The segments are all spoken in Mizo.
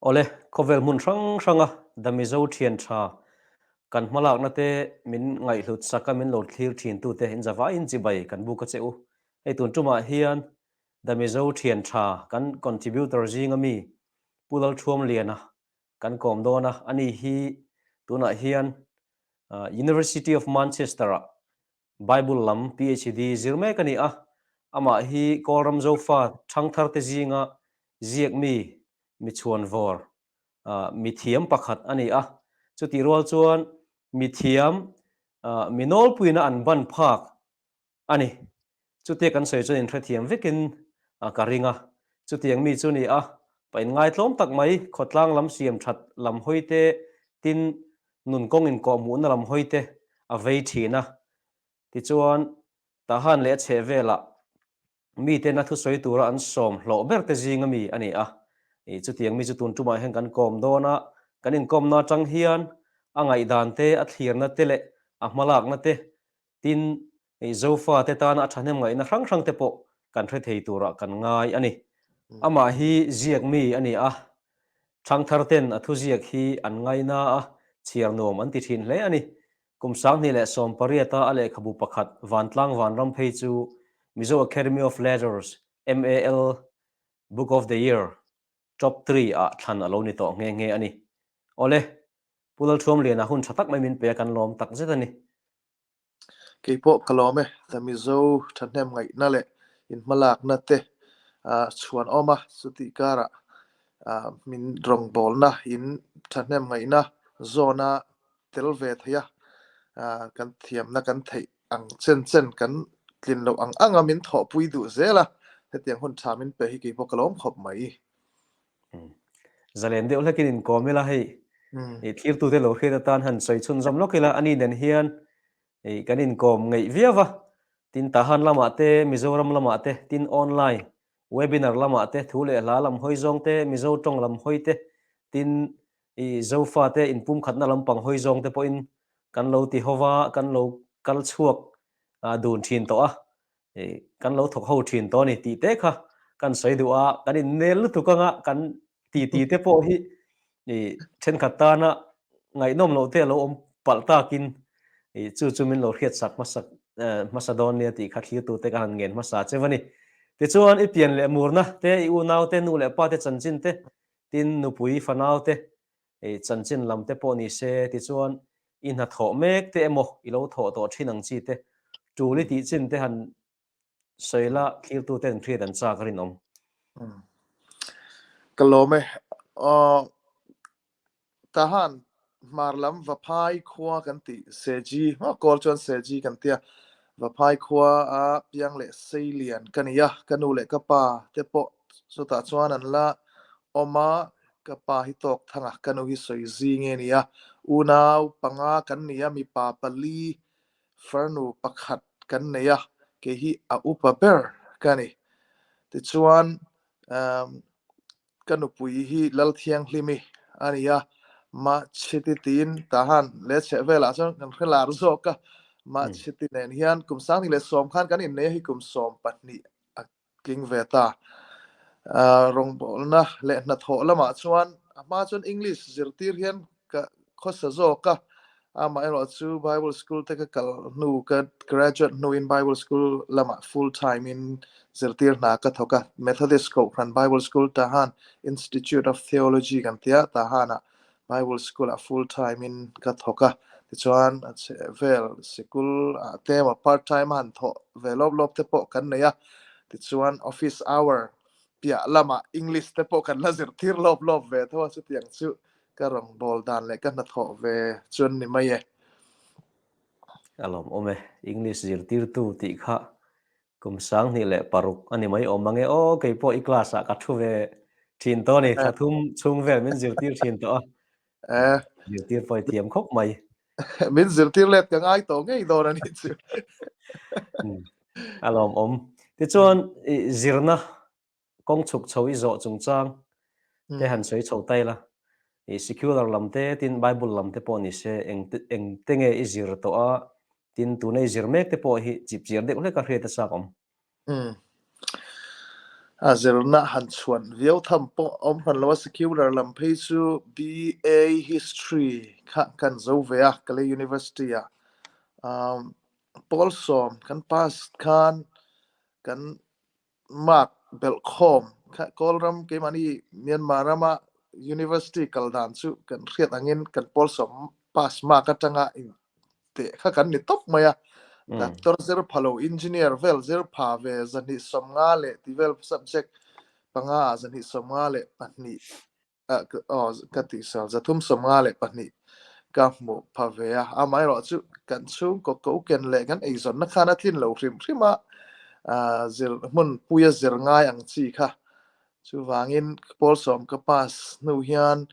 Awle, khawvel hmun hrang hranga The Mizo thian tha kan hmalakna te min ngaihhlut sak a min lo thlir thin tute in zavaiin chibai kan buk a che u. Hei tun tumah hian The Mizo thian tha kan contributor zinga mi Pu Lalthuamliana kan kawm dawn a, ani hi tunah hian University of Manchester-ah Bible lam PhD zir mek a ni a, amah hi Kawlram Zofa thangtharte zinga ziak mi, mi chhuanvawr, mi thiam pakhat a ni a. Chutih rual chuan mi thiam, mi nawlpuina an ban phak a ni. Chutia kan sawi chuan inhrethiam vekin ka ring a. Chutiang mi chu ni a, pa inngaitlawm tak mai, khawtlang lam siam that lam hawi te, tin nun kawng inkawhhmuhna lam hawi te a vei thin a. Tichuan, Tahan leh a chheh velah miten a thusawi tura an sawm hlawh ber te zinga mi a ni a. Chutiang mi chu tun tumah hian kan kawm dawn a, kan inkawmna atang hian a ngaihdan te, a thlirna te leh a hmalakna te Tin, Zofa te tana a thahnem ngaihna hrang hrang te pawh kan hre thei turah kan ngai a ni. Amah hi ziak mi a ni a, thangthar ten a thuziak hi an ngaina a, chhiar nuam an ti thin hle a ni. Kum 2018 a a lehkhabu pakhat Vantlang Vanram phei chu Mizo Academy of Letters, MAL, Book of the Year, Top Three ah thlan a lo ni tawh nghe nghe a ni. Awle, Pu Lalthuamliana hun tha tak mai min pe a kan lawm tak zet a ni. Kei pawh ka lawm e, ta Mizo thahnem ngaihna leh inhmalakna te chhuan awm a, chutih karah min rawngbawlna in thahnem ngaihna zawna tel ve thei a, kan thiamna kan theih ang chen chen kan tlin loh ang anga min thawhpui duh zel a, hetiang hun tha min pe hi kei pawh ka lawm khawp mai. Zalen deuh hlekin inkawm ila hei i thirtute lo hriat atan han sawi chhunzawm lawk ila ani nen hian i kan inkawm ngeih viau va, tin Tahan lamah te, Mizoram lamah te, tin online webinar lamah te, thu leh hla lam hawi zawng te, Mizo tawng lam hawi te, tin i Zofa te inpumkhatna lampang hawi zawng te pawhin kan lo ti ho va, kan lo kal chhuak dun thin tawh a. Kan lo thawk ho thin tawh a ni tih te kha kan sawi duh a, kan innel lutuk anga kan titi te pawh hi thenkhat tana ngaihnawm loh te a lo awm palh takin chu chu min lo hriatsak hmasak hmasa dawn nia tih kha thlirtute ka han ngen hmasa che va ni. Tichuan i pian leh murna te, i unau te, nu leh pa te chanchin te, tin nupui fanau te chanchin lam te pawh ni se tichuan i hnathawh mek te emaw i lo thawh tawh thin ang chi te, tul i tih chin te han sawi la thlirtu ten hriat an chak a rinawm. Ka lawm e. Aw Tahan hmar lam Vaphai khua kan tih Seji, maw kawl chuan Seji kan tia, Vaphai khua a piang leh Seilian ka ni a, ka nu leh ka pa te pawh chutah chuan an la awm a, Ka pa hi tawk thang a, ka nu hi sawi zing e nia. Unau panga kan nei a, mipa pali farnu pakhat kan nei a, kei hi a upa ber ka ni. Tichuan, ka nupui hi Lalthianghlimi a ni a, Mahchhiti tiin Tahan leh chheh velah chuan kan hre lar zawk a, Mahchhiti nen hian kum 2010 khan kan innei a hi kum 12 a tling ve ta. Rawngbawlna leh hnathawh lamah chuan a hma chuan English zirtir hian ka khawsa zawk a, amaherawh chu Bible School te ka kal hnu, ka graduate hnuin Bible School lamah full time in zirtir hna ka thawk a, Methodist Kohhran Bible School Tahan Institute of Theology kan tia Tahanah Bible School ah full time in ka thawk a, tichuan a chheh vel sikul ah te emaw part time a han thawh ve lawp lawp te pawh kan nei a, tichuan office hour piah lamah English te pawh kan la zirtir lawp lawp ve tho a, chutiang chu ka rawngbâwl dan leh ka hnathawh ve chuan ni mai e. A lawmawm e, English zirtirtu tih kha Kum 2006 a ni mai awm ang e aw, kei pawh i class ah ka thu ve thin tawh a ni, thla thum chhung vel min zirtir thin tawh a, zirtir pawh i thiam khawp mai. Min zirtir let ka ngai tawh ngei dawn a ni chu. A lawmawm. Tichuan zirna kawng chhuk chho i zawh chungchang te han sawi chho ta ila, i secular lam te tin Bible lam te pawh ni se eng eng te nge i zir tawh a, tin tuna i zir mek te pawh hi chipchiar deuh hlek a hriat a chak awm. A zirna han chhuan viau tham pawh awm hran lo a, secular lam phei chu BA History kha kan zo ve a, Kalay University ah. Pawl sawm kan pass khan kan mark belh khawm kha Kawlram keimahni Myanmar rama University kal dan chu kan hriat angin kan pawl sawm pass mark atanga in teh kha kan ni tawp mai a. Doctor zir pha lo, engineer vel zir pha ve 250 leh ti vel subject panga ah 252 aw ka tih sal 352 ka hmuh pha ve a. Amaherawh chu kan chhungkaw ko ken leh kan eizawnna khan a tlin lo hrim hrim a, zir hmun puia zir ngai ang chi kha. Chuvangin pawl sawm ka pass hnu hian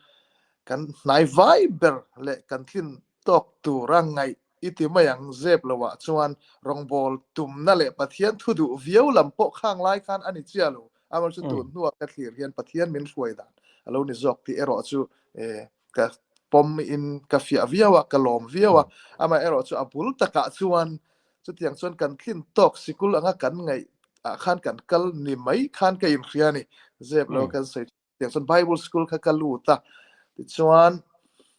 kan hnai vai ber leh kan tlin tawk tura ngaih i ti mai ang zep loah chuan rawngbâwl tumna leh Pathian thu duh viau lam pawh khang lai khan a ni chiah lo. Amaherawhchu tun hnua ka thlir hian Pathian min hruai dan a lo ni zawk tih erawh chu ka pawm in ka fiah viau a, ka lawm viau a. Amaherawhchu a bul takah chuan chutiang chuan kan tlin tawk sikul anga kan ngaih ah khan kan kal ni mai khan ka inhria a ni. Zep lo kan sawi Tiang chuan Bible School kha ka lut a, tichuan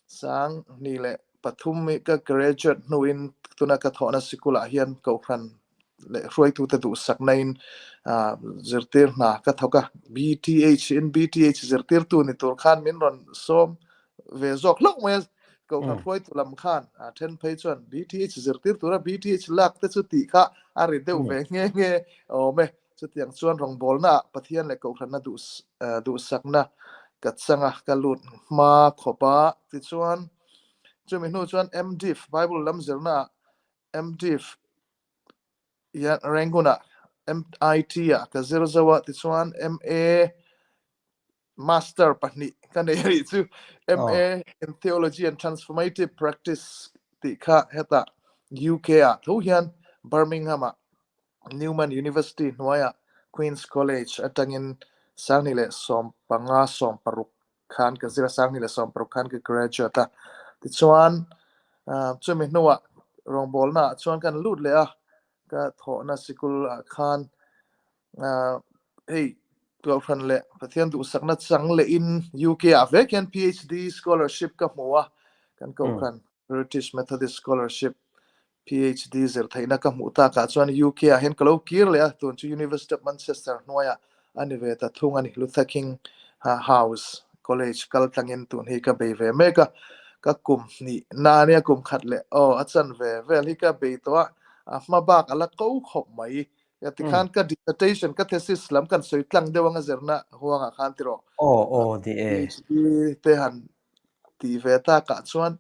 2003 i ka graduate hnuin tuna ka thawhna sikul ah hian Kohhran leh hruaitute duhsakna in zirtir hna ka thawk a, BTH in BTH zirtirtu ni tur khan min rawn sawm ve zawk hlauh mai a, Kohhran hruaitu lam khan a then phei chuan BTH zirtir tura BTH lak te chu tih kha a ri deuh ve nghe nghe awm e. Chutiang chuan rawngbawlnaah Pathian leh Kohhranna duhsakna ka chang a, ka lut hma khawp a. Tichuan, chumi hnu chuan MDiv, Bible lam zirnaah MDiv Rangoon-ah MIT-ah ka zir zo a, tichuan MA Master pahnih ka nei a nih chu. MA in Theology and Transformative Practice tih kha hetah UK ah tho hian Birmingham ah Newman University hnuaiah Queen's College atangin 2015 16 khan ka zir a, 2016 khan ka graduate a. Tichuan chumi hnuah rawngbawlna ah chuan kan lut leh a, ka thawhna sikul ah khan hei Kohhran leh Pathian duhsakna chang lehin UK ah vek hian PhD scholarship ka hmu a, kan Kohhran British Methodist Scholarship PhD zir theihna ka hmuh takah chuan UK ah hian ka lo kir leh a, tun chu University of Manchester hnuaiah a ni ve ta thung a ni, Luther King House College kal tlangin tun hi ka bei ve mek a, ka kum hnih na ania kum khat leh aw a chan ve vel hi ka bei tawh a, a hma bak a la ko khawp mai. Ya tikhan ka dissertation ka thesis lam kan sawi tlang deuh anga zirna huangah khan tiraw. Aw aw ni e. PhD te han ti ve takah chuan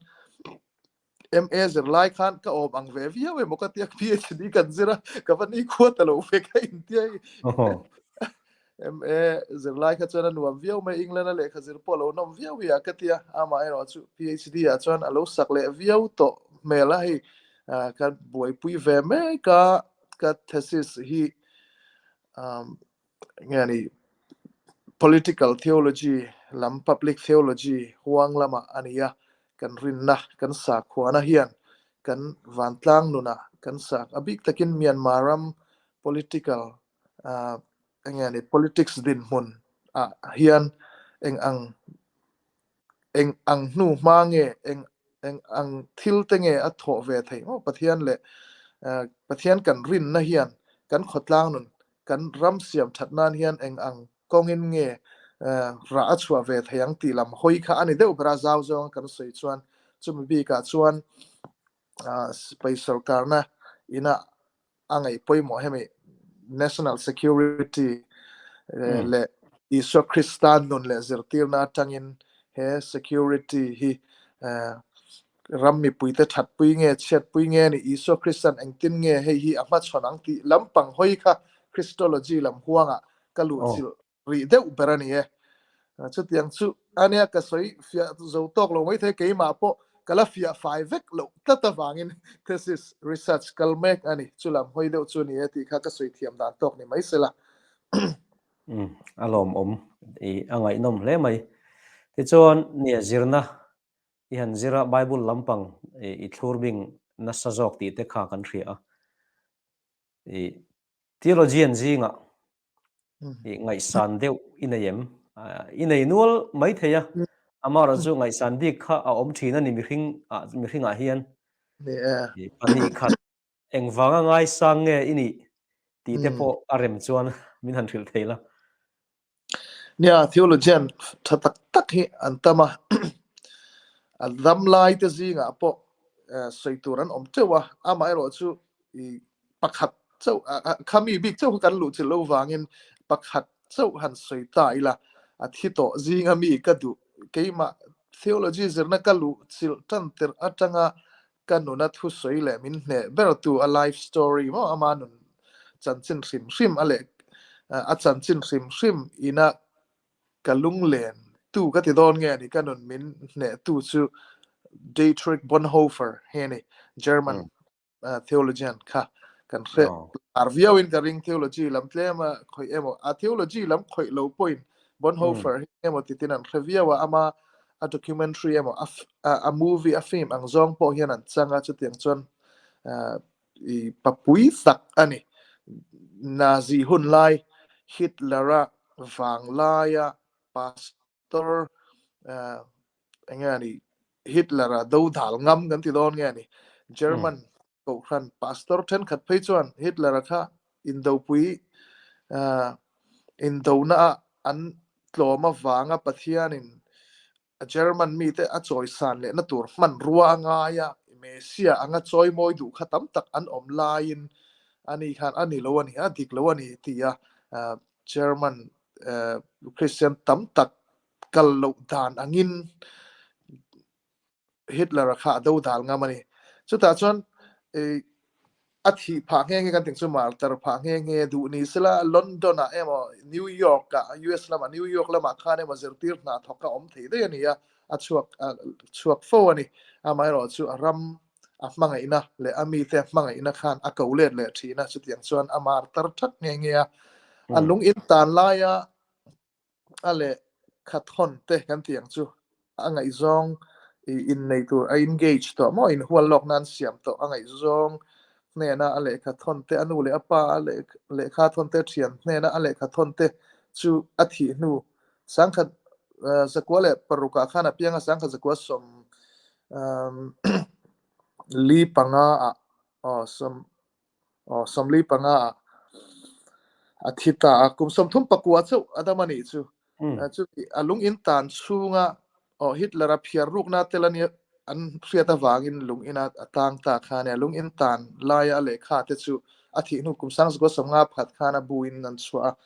MA zirlai khan ka awm ang ve viau emaw ka tia PhD kan zir a ka va nikhua ta lo ve ka intia hei. MA zirlai kha chuan a nuam viau mai England a lehkha zir pawh a lo nawm viau hi a ka tia amaherawh chu PhD ah chuan a lo sak leh viau tawh hmel a hei ka buaipui ve mek a ka thesis hi nge ni political theology lam public theology huang lamah a ni a kan rinna kan sakhuana hian kan vantlang nunah kan sak a bik takin Myanmar ram political enge ni politics dinhmun ah hian eng ang Eng ang hnu hma nge, eng eng ang thil te nge a thawh ve theih maw? Pathian leh Pathian kan rinna hian kan khawtlang nun, kan ram siam that nan hian eng ang kawngin nge rah a chhuah ve theih ang tih lam hawi kha a ni deuh ber a, zau zawnga kan sawi chuan chumi bikah chuan sipai sorkarna ina a ngaih pawimawh hemi national security leh Isua Krista nun leh zirtirna atangin he security hi ram mipuite thatpui nge chhiatpui nge ni Isua Kristan engtin nge hei hi a hmachhawn ang tih lampang hawi kha Christology lam huangah ka luhchilh rih deuh ber a ni e. Chutiang chu a nia ka sawi fiah zo tawk lo maithei keimah pawh ka la fiah fai vek loh tlat avangin thesis research kal mek a ni. Chu lam hawi deuh chu a ni e tih kha ka sawi thiam dan tawk ni mai sela. Umm a lawmawm i a ngaihnawm hle mai. Tichuan nia zirna i han zir a Bible lampang i thlur bing nasa zawk tih te kha kan hria a. I theologian zingah. I ngaihsan deuh i nei em? I nei nual mai thei a, amaherawh chu ngaihsan bik kha a awm thin a ni mihring ah mihringah hian. Pahnih khat engvanga ngaisang nge i nih tih te pawh a rem chuan min han hrilh thei la. Nia, theologian tha tak tak hi an tam a, a dam lai te zingah pawh sawi tur an awm teuh a, amaherawh chu i pakhat chauh khami bik chauh kha kan luh chilh lo vangin pakhat chauh han sawi ta ila a thi tawh zinga mi ka duh keimah theology zirna ka luh chilh tan tirh atanga ka nuna thusawi leh min hneh ber tu a life story maw ama nun chanchin hrim hrim a leh a chanchin hrim hrim ina ka lunglen tu ka ti dawn nge ni ka nun min hneh tu chu Dietrich Bonhoeffer hi a ni German theologian kha kan hre ar viau in ka ring theology lam tlem a khoi emaw a theology lam khoi lo point Bonhoeffer hi emaw titin an hre viau a ama a documentary emaw a a movie a film ang zawng pawh hian an chang a chutiang chuan i papui tak ani Nazi hun lai Hitler-a vang laia pastor enge ani Hitler-a dodal ngam kan ti dawn nge ani German kohhran pastor thenkhat phei chuan Hitler-a kha indopui indona a an tlawm avanga Pathianin a German mite a chawisan lehna tur hmanrua a ngai a, Messiah anga chawimawi duh kha tam tak an awm laiin ani khan a ni lo a ni, a dik lo a ni ti a German Christian tam tak kal loh dan angin Hitler-a kha a do dal ngam a ni. Chutah chuan a thih phah nghe nghe kan ting chu martar phah nghe nghe duh ni sela London-ah emaw New York-ah US lamah New York lamah khan emaw zirtir hna thawk a awm thei daih a ni a, a chhuak chhuak fo a ni. Amaherawh chu a ram a hmangaihna leh a mite a hmangaihna khan a ko let leh thin a, chutiang chuan a martar that nghe nghe a. A lung in tan laia a lehkha thawn te kan tih ang chu a ngaihzawng innei tur a engage tawh maw inhual lawk nan siam tawh a ngaihzawng hnena a lehkha thawn te a nu leh a pa a lehkha thawn te thian hnena a lehkha thawn te chu a thih hnu sangkhat zakua leh parukah khan a piang a sangkhat zakua sawm li panga ah aw sawm aw sawmli panga ah a thi ta a kum sawmthum pakua chauh a dam a nih chu chu a lung in tan chhunga aw Hitler a phiar rukna tel ani an hriat avangin lung ina a tang ta khan a lung in tan laia a lehkha te chu a thih hnu kum sang zakua sawmnga pakhat khan a bu in an chhuah a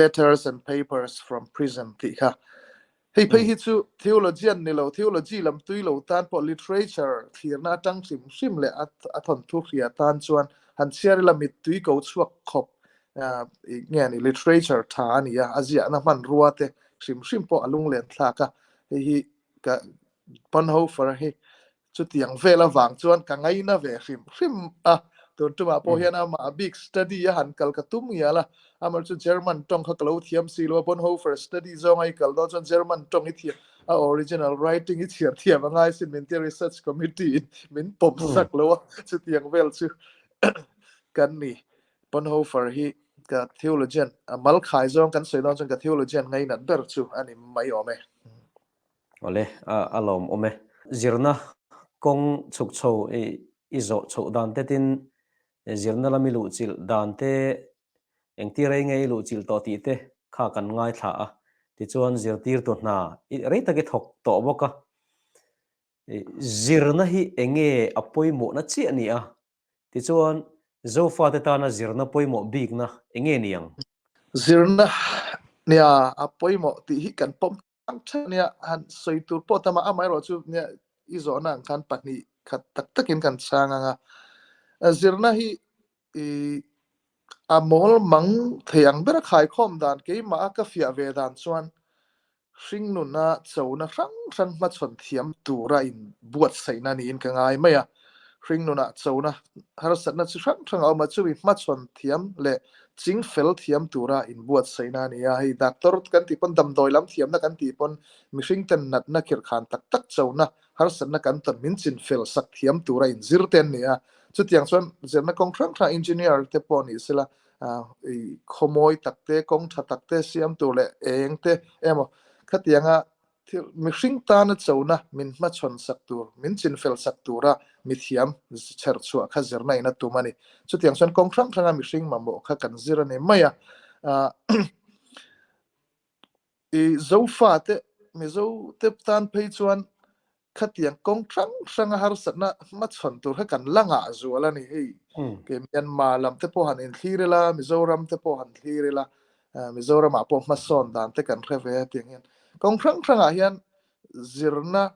letters and papers from prison tih kha Hei phei hi chu theologian ni lo, theology lam tui lo tan pawh literature thlirna atang hrim hrim leh a thawnthu hria tan chuan han chhiar ila mittui ko chhuak khawp nge ni literature tha a ni a, a ziahna hmanrua te hrim hrim pawh a lunglen thlak a, hei hi ka Bonhoeffer hi Chutiang vel avang chuan ka ngaina ve hrim hrim a, tun tumah pawh hian amah bik study a han kal ka tum ngial a, amah chu German tawng kha ka lo thiam si lo a, Bonhoeffer study zawnga i kal dawn chuan German tawng i thiam a original writing i chhiar thiam a ngai sin min tia research committee in min pawm sak lo a, chutiang vel chu kan ni. Bonhoeffer hi ka theologian a mal khai zawng kan sawi dawn chuan ka theologian ngainat ber chu a ni mai awm e. Awle, a lawmawm e. Zirna kawng chhuk chho i zawh chhoh dan te tin zirna lam i luhchilh dan te engtir rei nge i luhchilh tawh tih te kha kan ngaithla a. Tichuan zirtirtu hna i rei tak i thawk tawh bawk a. Zirna hi enge a pawimawhna chiah a ni a? Tichuan Zofate tana zirna pawimawh bikna enge ni ang? Zirna nia a pawimawh tih hi kan pawm Ang tha nia han sawi tur pawh tam a, amaherawh chu nia i zawhna ang khan pahnih khat tak takin kan chhang ang a. Zirna hi i a mawl mang thei ang ber a khaikhawm dan keimah a ka fiah ve dan chuan hringnuna chona hrang hrang hmachhawn thiam tura inbuatsaihna niin ka ngai mai a. Hringnunah chona harsatna chi hrang hrang a awm a, chumi hmachhawn thiam leh ching fel thiam tura inbuatsaihna a ni a. Hei doctor kan tih pawn damdawi lam thiamna kan tih pawn mihring ten natna khirhkhan tak tak chona harsatna kan tawn min chin fel sak thiam tura inzir te an ni a. Chutiang chuan zirna kawng hrang hrang engineer te pawh ni sela I khawmawi tak te, kawng tha tak te siam tur leh eng te emaw khatianga thil mihring tana chona min hmachhawn sak tur, min chinfel sak tura mithiam chher chhuah kha zirna in a tum a ni. Chutiang chuan kawng hrang hranga mihring mamawh kha kan zir a ni mai a. I Zofate, Mizote tan phei chuan khatiang kawng hrang hranga harsatna hmachhawn tur kha kan la ngah zual a ni. Hei ke Myanmar lam te pawh han inthlir ila, Mizoram te pawh han thlir ila, Mizoramah pawh hmasawn dan te kan hre ve a tiang hian kawng hrang hrangah hian zirna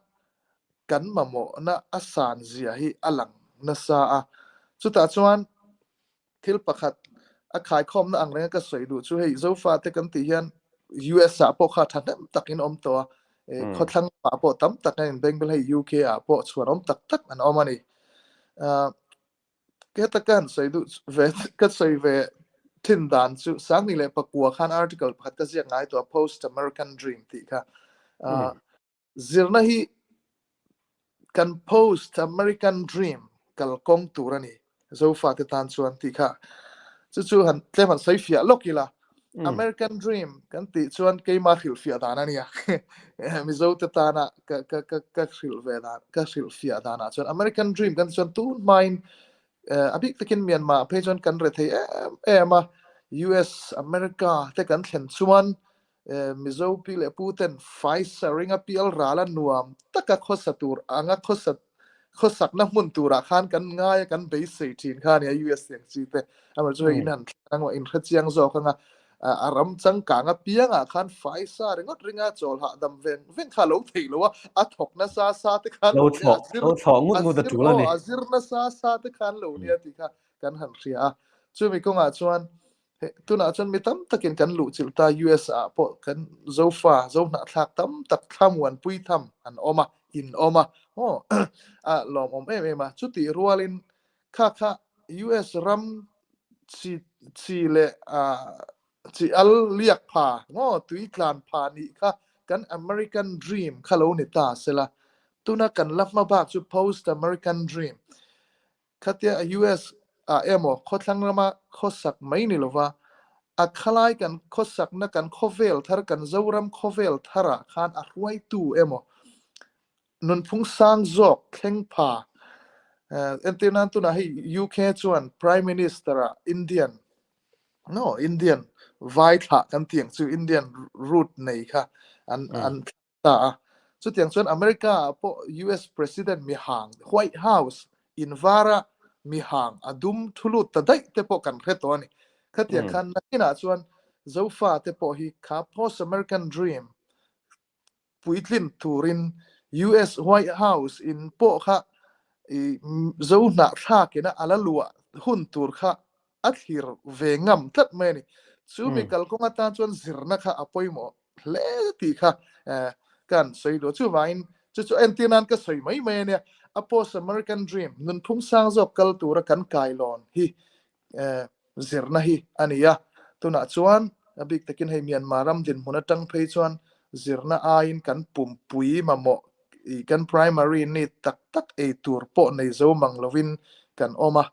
kan mamawhna a san zia hi a lang nasa a. Chutah chuan Thil pakhat a khaikhawmna ang renga ka sawi duh chu hei Zofa te kan tih hian US ah pawh kha thahnem takin awm tawh a, khawthlang ah pawh tam tak an inbeng bel hei UK ah pawh chhuan awm tak tak an awm a ni. Heta ka han sawi duh ve ka sawi ve thin dan chu Sangni leh Pakua khan article pakhat ka ziak ngai tawh a Post American Dream tih kha. Zirna hi kan post American dream kalkawng tur a ni, Zofate tan chuan tih kha chu chu han tlem han sawi fiah lawk ila. American dream kan tih chuan keimah hrilhfiah dan a nia. Mizote tana ka ka ka ka hrilh ve dan ka hrilhfiah danah chuan American dream kan tih chuan tun hmain a bik takin Myanmar phei chuan kan rethei em em a, US, America te kan thlen chuan Mizo pi leh pu ten faisa ringa pial rala nuam taka khawsa tur anga khawsa khawsakna hmun turah khan kan ngai a kan beisei thin kha ania US tiang chi te amah chu hei in han thlang a in hrechiang zawk anga a ram changkang apiangah khan faisa ringawt ringa chawl hahdam veng veng kha a lo theih lo a a thawk nasa sa te khan lo nia a zir a zir aw a zir nasa sa te khan lo nia tih kha kan han hria a chumi kawngah chuan Tunah chuan mi tam takin kan luhchilh ta, US ah pawh kan Zofa, Zohnahthlak tam tak thlamuanpui tham an awm a, in awm a, aw a lawmawm em em a. Chutih rualin kha kha US ram chi chi leh chi al liak pha ngaw tui tlan pha nih kha kan American dream kha lo ni ta sela, tuna kan la hma bak chu post American dream. Khatia US ah emaw khawthlang rama khawsak mai ni lova, a khalai kan khawsakna kan khawvel thar, kan Zoram khawvel tharah khan a hruaitu emaw nunphung sang zawk thleng pha. Entir nan tunah hei UK chuan Prime Minister ah Indian, no Indian vai thlah kan tih ang chu Indian root nei kha an an ta a. Chutiang chuan America ah pawh US President mihang White House in vara mihang a dum thu lut ta daih te pawh kan hre tawh a ni. Khatiang khan nakinah chuan Zofa te pawh hi kha Post American Dream puitlin turin US White House in pawh kha i Zo hnahthlakina a la luah hun tur kha a thlir ve ngam tlat mai a ni. Chu mi kalkawng atan chuan zirna kha a pawimawh hle tih kha kan sawi duh. Chuvangin chu chu entir nan ka sawi mai mai a nia. A post American Dream nunphung sang zawk kal tura kan kailawn hi zirna hi a ni a. Tunah chuan a bik takin hei Myanmar ram dinhmun atang phei chuan zirna aiin kan pumpui mamawh kan primary need tak tak ei tur pawh nei zo mang lovin kan awm a.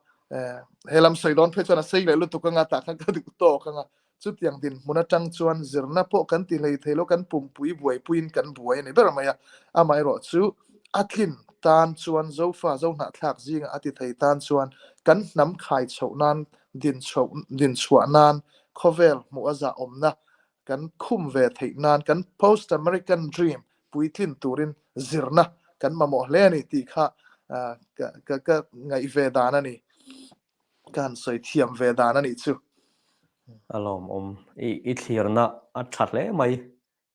He lam sawi dawn phei chuan a sei leh lutuk anga tah khan ka duh tawk anga. Chutiang dinhmun atang chuan zirna pawh kan ti hlei thei lo, kan pumpui buaipuiin kan buai a ni ber mai a. Amaherawh chu a tlin tan chuan Zofa Zohnahthlak zinga a ti thei tan chuan kan hnam khai chhoh nan, din chhoh, din chhuah nan, khawvel hmuh a zahawmna kan khum ve theih nan, kan Post American Dream puitlin turin zirna kan mamawh hle a ni tih kha ka ka ka ngaih ve dan a ni. Ka han sawi thiam ve dan a nih chu. A lawmawm. I i thlirna a tha hle mai.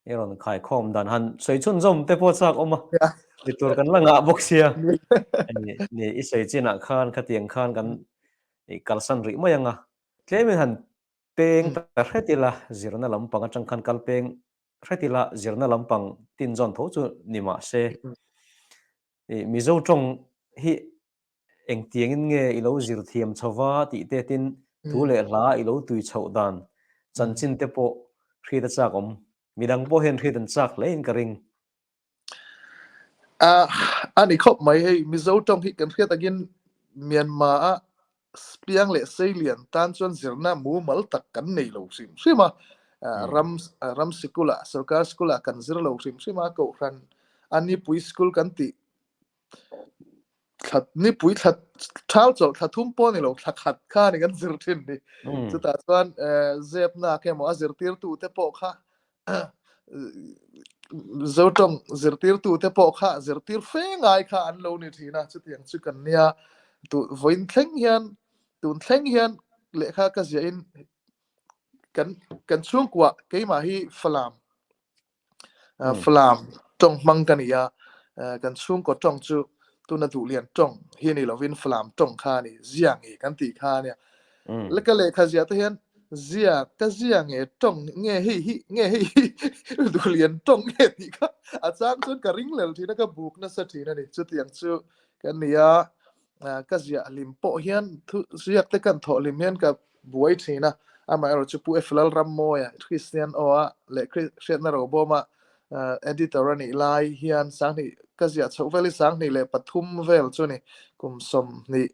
I rawn khaikhawm dan han sawi chhunzawm te pawh chak awm a. Ti tur kan la ngah bawk sia. Ni i sawi chinah khan khatiang khan kan i kalsan rih mai ang a. Tlemin han peng ta hret ila zirna lampang atang khan kal peng hret ila zirna lampang tinzawn tho chu ni mah se. Mizo tawng hi Engtiangin nge i lo zir thiam chho va tih te tin thu leh hla i lo tui chhoh dan chanchin te pawh hriat a chak awm. Midang pawh hian hriat an chak hle in ka ring. A ni khawp mai hei Mizo tawng hi kan hriat angin Myanmar a. Piang leh Seilian tan chuan zirna mumal tak kan nei lo hrim hrim a, ram ram sikulah, sorkar sikulah kan zir lo hrim hrim a, kohhran a nipui school kan tih thla nipui thla thal chawlh thla thum pawh a ni lo, thla khat kha a ni kan zir thin ni. Chutah chuan zepnak emaw a zirtirtute pawh kha Zotawng zirtirtute pawh kha zirtir fe ngai kha an lo ni thin a, chutiang chu kan nia. Tu vawiin thleng hian tun thleng hian lehkha ka ziahin kan kan chhungkuah keimah hi Falam Falam tawng hmang ka ni a, kan chhungkaw tawng chu tuna Duhlian tawng hi ni lovin Falam tawng kha a ni, zia nge kan tih kha a nia. Ka lehkha ziah te hian Zia, ka zia nge tawng nge hei hi nge hei hi duhlian tawng nge tih kha a chang chuan ka ring lel thin a, ka buk nasa thin a ni. Chutiang chu kan ni a, ka ziah hlim pawh hian thu ziak te kan thawh hlim hian ka buai thin a, amaherawh chu Pu Eflal Rammawia Kristian aw a leh Hriatna Robawma editor a nih lai hian sanghnih ka ziah chhoh vel hi 23 vel chu a ni, kum 20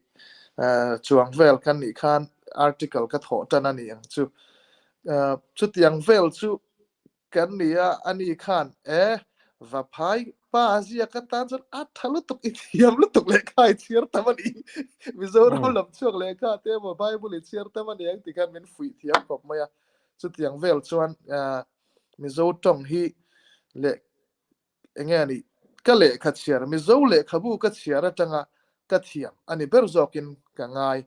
chuang vel kan nih khan article ka thawh tan a ni ang chu. Chutiang vel chu kan ni a, ani khan e Vaphai pa a ziak atan chuan a tha lutuk i thiam lutuk lehkha i chhiar tam a ni. Mizoram lam chhuak lehkha te emaw Bible i chhiar tam a ni ang ti khan min fuih thiam khawp mai a. Chutiang vel chuan Mizo tawng hi leh enge a nih? Ka lehkha chhiar, Mizo lehkhabu ka chhiar atanga ka thiam a ni ber zawkin ka ngai.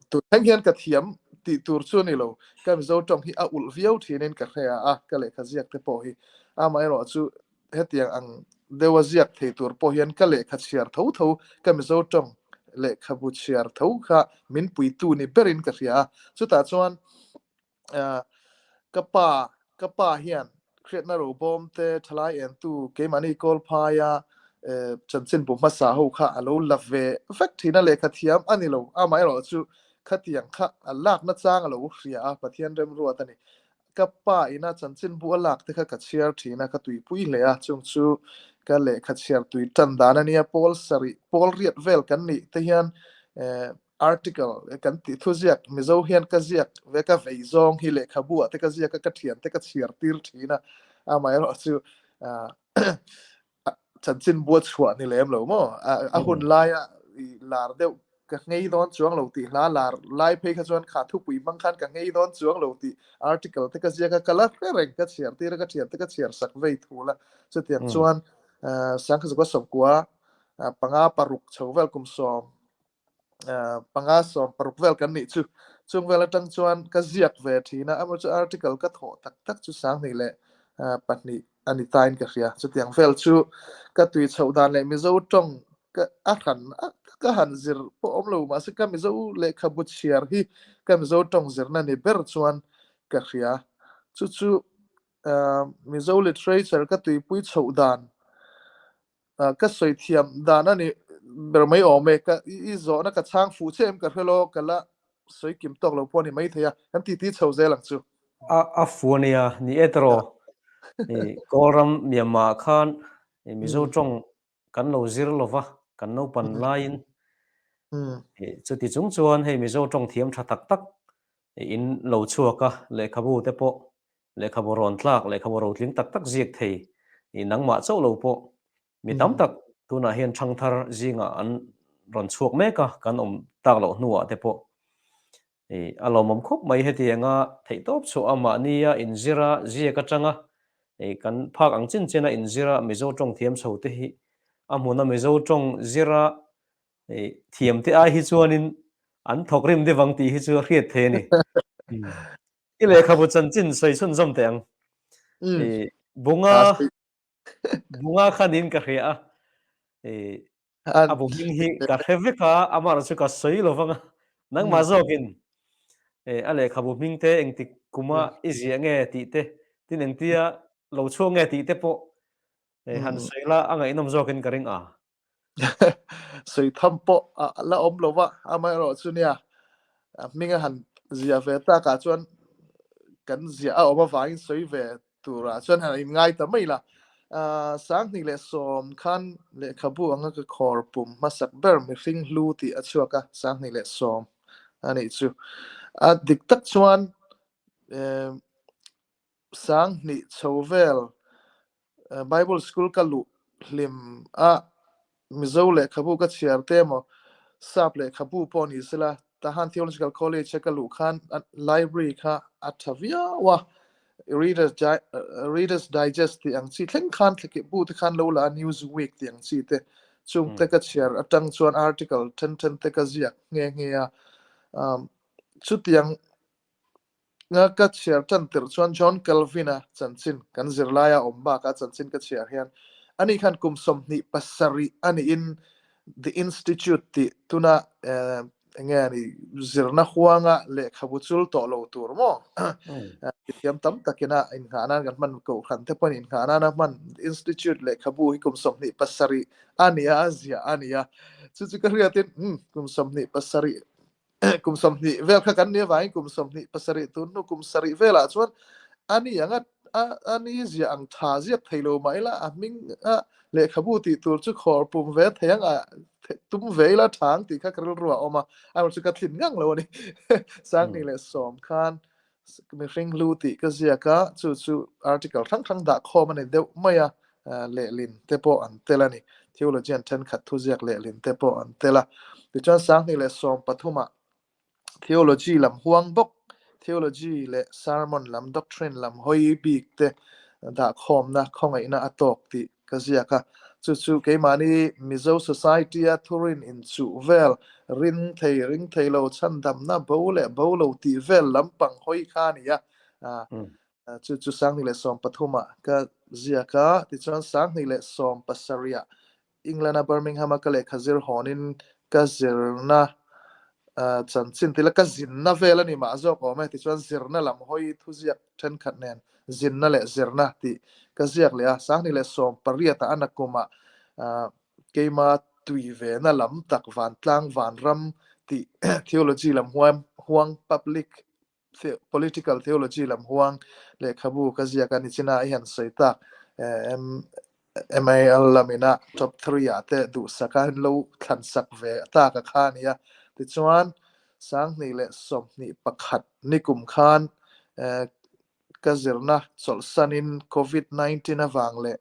Tun thleng hian ka thiam tih tur chu a ni lo. Ka Mizo tawng hi a ulh viau thinin ka hre a, ka lehkha ziak te pawh hi. Amaherawh chu hetiang ang deuha ziak thei tur pawh hian ka lehkha chhiar tho tho, ka Mizo tawng lehkhabu chhiar tho kha min puitu ni berin ka hria a. Chutah chuan Ka pa, ka pa hian hriatna robawm te thalai entu keimahni kawl phaia chanchinbu hmasa ho kha a lo la ve vek thin a, lehkha thiam a ni lo. Amaherawh chu khatiang kha a lakna chang a lo hria a, Pathian remruat a ni. Ka pa ina chanchinbu a lak te kha ka chhiar thin a, ka tuipui hle a, chung chu ka lehkha chhiar tui tan dan a nia, pawl sarih, pawl riat vel kan nih te hian Article kan tih thu ziak Mizo hian ka ziak ve ka vei zawng hi lehkhabu ah te ka ziak a ka thian te ka chhiar tir thin a amaherawh chu chanchin bua chhuah ni lem lo maw a hun laia lar deuh ka nghei dawn chuang lo tih hla lar lai phei kha chuan kha thupui hmang khan ka nghei dawn chuang lo tih article te ka ziak a ka la hre reng ka chhiar tir a ka thian te ka chhiar sak vei thul a chutiang chuan sangkha 19 panga paruk chho vel kum 10 panga 16 vel kan nih chu. Chung vel atang chuan ka ziak ve thin a, amaw chu article ka thawh tak tak chu 2002 a ni tain ka hria. Chutiang vel chu ka tui chhoh dan leh Mizo tawng ka a hran ka han zir pawh awm lo mahse ka Mizo lehkhabu chhiar hi ka Mizo tawng zirna ni ber chuan ka hria. Chu chu Mizo literature ka tuipui chhoh dan Ka sawi thiam dan a ni ber mai awm e, ka i zawhna ka chhang fuh che em ka hre lo, ka la sawi kim tawk lo pawh a ni maithei a, kan titi chho zel ang chu. A a fu a nia, ni e tawh, i Kawlram Myanmar ah khan i Mizo tawng kan lo zir lo va, kan naupan laiin chuti chung chuan hei Mizo tawng thiam tha tak tak in lo chhuak a, lehkhabu te pawh Lehkhabu rawn tlak, lehkhabu rotling tak tak ziak thei i nangmah chauh lo pawh mi tam tak tunah hian thangthar zingah an rawn chhuak mek a, kan awm tak loh hnuah te pawh i a lawmawm khawp mai hetianga theihtawp chhuah a mahnia inzira ziak atanga i kan phak ang chin chena inzira Mizo tawng thiam chho te hi a hmuna Mizo tawng zira i thiam te ai hi chuanin an thawk rim deuh ang tih hi chu a hriat thei a ni. I lehkhabu chanchin sawi chhunzawm teh ang. I bunga bunga khan in ka hria a. I a bu hming hi ka hre vek a, amah chu ka sawi lo vang a. Nangmah zawkin a lehkhabu hming te engtik kuma i ziah nge tih te, tin engtia lo chhuak nge tih te pawh han sawi la a ngaihnawm zawkin ka ring a. Sawi tham pawh a la awm lo va, amaherawh chu nia a hming a han ziah ve takah chuan kan ziah a awm avangin sawi ve turah chuan han inngai ta mai la. 20 leh 10 khan lehkhabu anga ka khawr pum hmasak ber mihring hlu tih a chhuak a, 2010 a nih chu. A dik tak chuan 2000 chho vel Bible school ka luh hlim a, Mizo lehkhabu ka chhiar te emaw Sap lehkhabu pawh ni sela Tahan Theological College a ka luh khan library kha a tha viau a, Reader's Reader's Digest tih ang chi thleng khan thlakih bu te khan lo la a, Newsweek tih ang chi te chung te ka chhiar atang chuan article then then te ka ziak nghe nghe a, chutiang Nga ka chhiar tan tirh chuan John Calvin-a chanchin kan zirlaia awm bakah chanchin ka chhiar hian ani khan kum 27 a niin The Institute tih tuna eng nge ni zirna huanga lehkhabu chul tawh lo tur maw thiam tam takina innghah nan kan hman kohhran te pawhin innghah nana hman The Institute lehkhabu hi kum 27 a nia a ziah a nia chu chu ka hriatin kum 27 kum 20 vel kha kan nia vangin kum 27 tun hnu kum 7 velah chuan ani anga ani zia ang tha ziak thei lo mah ila a hming a lehkhabu tih tur chu khawr pum ve thei ang a tum ve ila tha ang tih kha ka rilru a awm a amaherawhchu chu ka thlin ngang lo a ni 2010 khan mihring hlu tih ka ziak a chu chu article hrang hrang dah khawm a ni deuh mai a lehlin te pawh an tel a ni theologian thenkhat thuziak lehlin te pawh an tel a tichuan 2013 ah theology lam huang bawk theology leh sermon lam doctrine lam hawi bik te dah khawmna khawngaihna a tawk tih ka ziak a chu chu keimahni Mizo society a thurin inchuh vel rin thei ring thei lo chhandamna bo leh bo lo tih vel lampang hawi kha a ni a chu chu 2013 ah ka ziak a tichuan 2017 ah England-a Birmingham-a ka lehkha zir hawnin ka zirna chanchin tila ka zinna vel a ni mah zawk awm e tichuan zirna lam hawi thuziak thenkhat nen zinna leh zirna tih ka ziak leh a 2018 ah a nakumah keima tui vena lam tak vantlang vanram tih theology lam huam huang public political theology lam huang lehkhabu ka ziak a nichina i han sawi tak MAL lamina top 3 ah te duhsak a lo thlan sak ve tak a kha ania tichuan 2021 nikum khan ka zirna chawlhsanin COVID-19 avang leh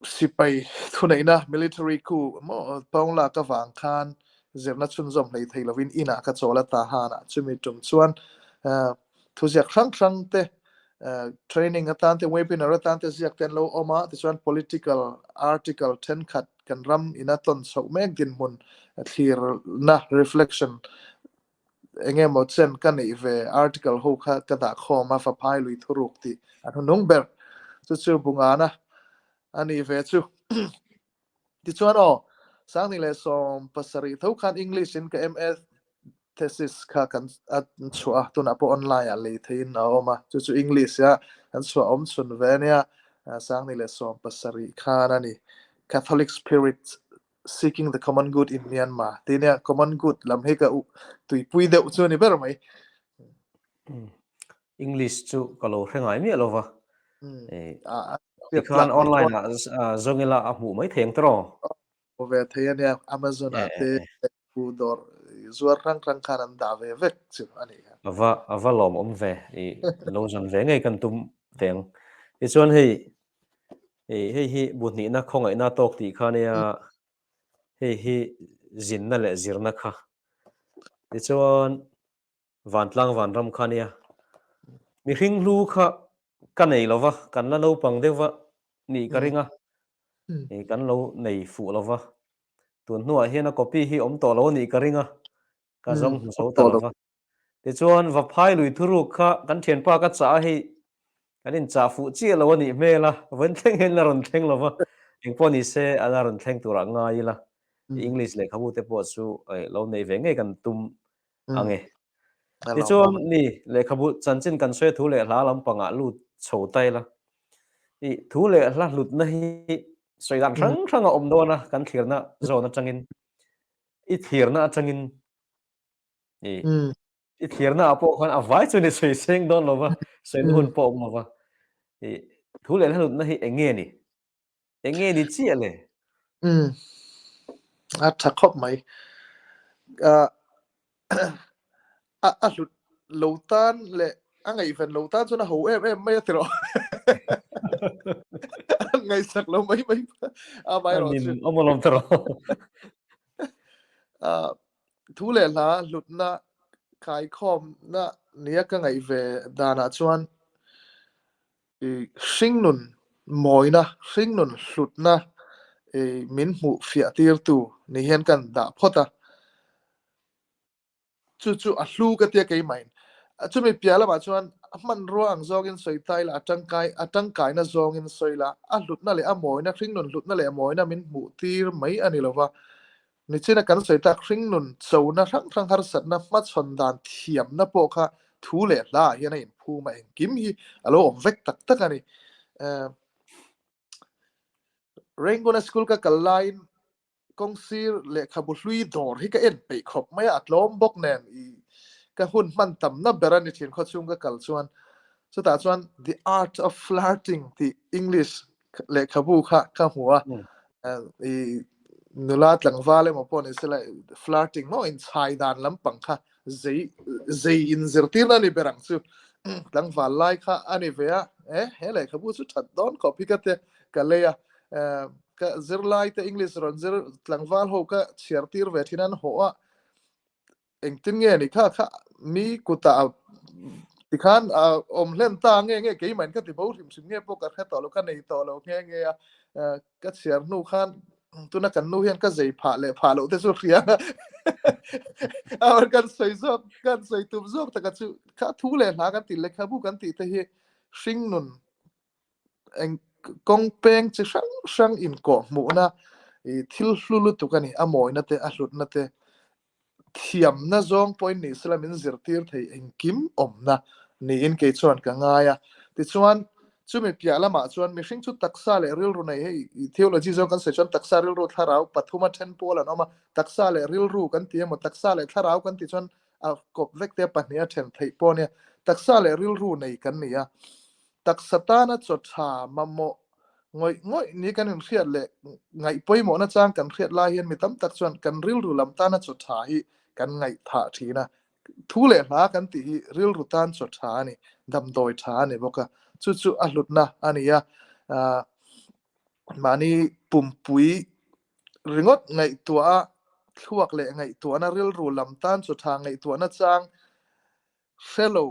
Sipai thuneihna, military coup, maw Pawnglak avang khan zirna chhunzawm hlei thei lovin inah ka chawl a ta hanah chumi tum chuan thuziak hrang hrang te training atan te webinar atan te ziak te an lo awm a tichuan political article thenkhat kan ram ina tawn chhoh mek dinhmun thlirna reflection eng emaw chen ka neih ve article ho kha ka dah khawm a Faphai lui thuruk tih an hunung ber chu chu Bungana a nih ve chu tichuan aw 2017 tho khan English in ka MA thesis kha kan a chhuah a tunah pawh online ah lei theiin a awm a chu chu English a kan chhuah awm chhun ve ania 2017 khan a ni Catholic Spirit Seeking the Common Good in Myanmar tih nia Common Good lam hi ka tuipui deuh chu a ni ber mai. English chu ka lo hre ngai miah lo va. Tikhan online ah zawng ila a hmuh mai thei ang tiraw? Hmu ve thei a nia Amazon ah te bu dawr zuar hrang hrang khan an dah ve vek chu a nih kha. A va a va lawmawm ve i lo zan ve ngei kan tum teh ang. Tichuan hei Hei hei hi bu hnihna khawngaihna tawk tih kha nia hei hi zinna leh zirna kha tichuan vantlang vanram kha nia mihring hlu kha ka nei lova kan la naupang deuhva nih ka ring a kan lo nei fuh lova tun hnuah hian a copy hi awm tawh lo a nih ka ring a ka zawng hmu zo ta lova. Tichuan Vaphai lui thuruk kha kan thianpa ka chah a hei kan inchah fuh chiah lo a nih hmel a, vawiin thleng hian la rawn thleng lo va, engpawh ni se a la rawn thleng turah ngai ila, English lehkhabu te pawh chu lo nei ve ngei kan tum ang e. Tichuan ni lehkhabu chanchin kan sawi thu leh hla lampangah lut chho ta ila, i thu leh hla hlutna hi sawi dan hrang hrang a awm dawn a kan thlirna zawn atangin i thlirna atangin I i thlirna ah pawh khan a vai chu ni sawi seng dawn lo va, sawi na hun pawh awm lo va. I Thu leh hla hlutna hi eng nge ni? Eng nge ni chiah le? Umm, a tha khawp mai. A a hlut lo tan leh a ngaihven lo tan chuan a ho em em mai a ti rawh. A ngaihsak lo mai mai amaherawh chu. A nin awm ta rawh. Thu leh hla hlutna kaikhawmna nia ka ngaih ve danah chuan hringnun mawina, hringnun hlutna min hmuh fiah tirtu ni hian kan dah phawt a. Chu chu a hlu ka tia keimahin. Chumi piah lamah chuan a hmanrua ang zawngin sawi ta ila, a tangkai a tangkaina zawngin sawi ila, a hlutna leh a mawina, hringnun hlutna leh mawina min hmuh tir mai a ni lova. Nichina kan sawi tak hringnun chona hrang hrang harsatna hmachhawn dan thiamna pawh kha thu leh hla ah hian a inphum a, engkim hi a lo awm vek tak tak a ni. Rengona school ka kal laiin kawngsir lehkhabu hlui dawr hi ka en peih khawp mai a, a tlawm bawk nen i ka hun hman tamna ber a ni thin khawchhung ka kal chuan. Chutah chuan The Art of Flirting tih English lehkhabu kha ka hmu a, i nula tlangval emaw pawh ni sela flirting maw inchhai dan lampang kha zei zei inzirtirna a ni ber ang chu. Tlangval lai kha a ni ve a, e he lehkhabu chu that dawn khawp hi ka te ka lei a, ka zirlai te English rawn zir tlangval ho ka chhiar tir ve thin an haw a, engtin nge ni kha kha mi kutah tikhan a awm hlen ta nge nge keimah in ka ti bo hrim hrim nge pawh ka hre tawh lo ka nei tawh lo nghe nghe a, ka chhiar hnu khan tuna kan nu hian ka zei phah leh phah loh te chu hria a kan sawi zawk kan sawi tum zawk taka chu kha thu leh hla kan tih lehkhabu kan tih te hi hringnun eng kawng peng chi hrang hrang inkawh hmuhna i thil hlu lutuk a ni a mawina te a hlutna te Thiamna zawng pawhin ni sela min zirtir thei engkim awmna niin kei chuan ka ngai a. Tichuan, chumi piah lamah chuan mihring chu taksa leh rilru nei hei theology zawng kan sawi chuan taksa rilru thlarau pathuma then pawl an awm a, taksa leh rilru kan ti emaw taksa leh thlarau kan tih chuan a kawp vek te pahniha then theih pawh a nia. Taksa leh rilru nei kan ni a. Taksa tana chaw tha mamawh ngawih ngawih ni kan inhriat leh ngaih pawimawhna chang kan hriat lai hian mi tam tak chuan kan rilru lam tana chaw tha hi kan ngaihthah thin a. Thu leh hla kan tih hi rilru tan chaw tha a ni, damdawi tha a ni bawk a, chu chu a hlutna a ni a. Mahni pumpui ringawt ngaihtuah a, thluak leh ngaihtuahna rilru lam tan chaw tha ngaihtuahna chang hre lo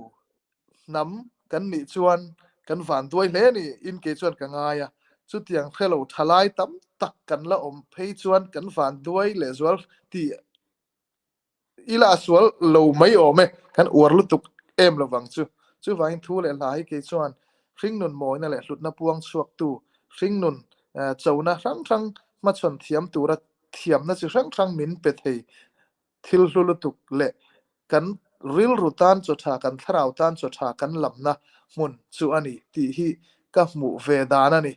hnam kan nih chuan kan vanduai hle ni in kei chuan ka ngai a, chutiang hre lo thalai tam tak kan la awm phei chuan kan vanduai lehzual tih ila a sual lo mai awm e, kan uar lutuk em lovang chu. Chuvangin thu leh hla hi kei chuan hringnun mawina leh hlutna puang chhuaktu, hringnun chona hrang hrang hmachhawn thiam tura thiamna chi hrang hrang min pe thei Thil hlu lutuk leh kan rilru tan chaw tha, kan thlarau tan chaw tha kan lamna hmun chu a ni tih hi ka hmuh ve dan a ni.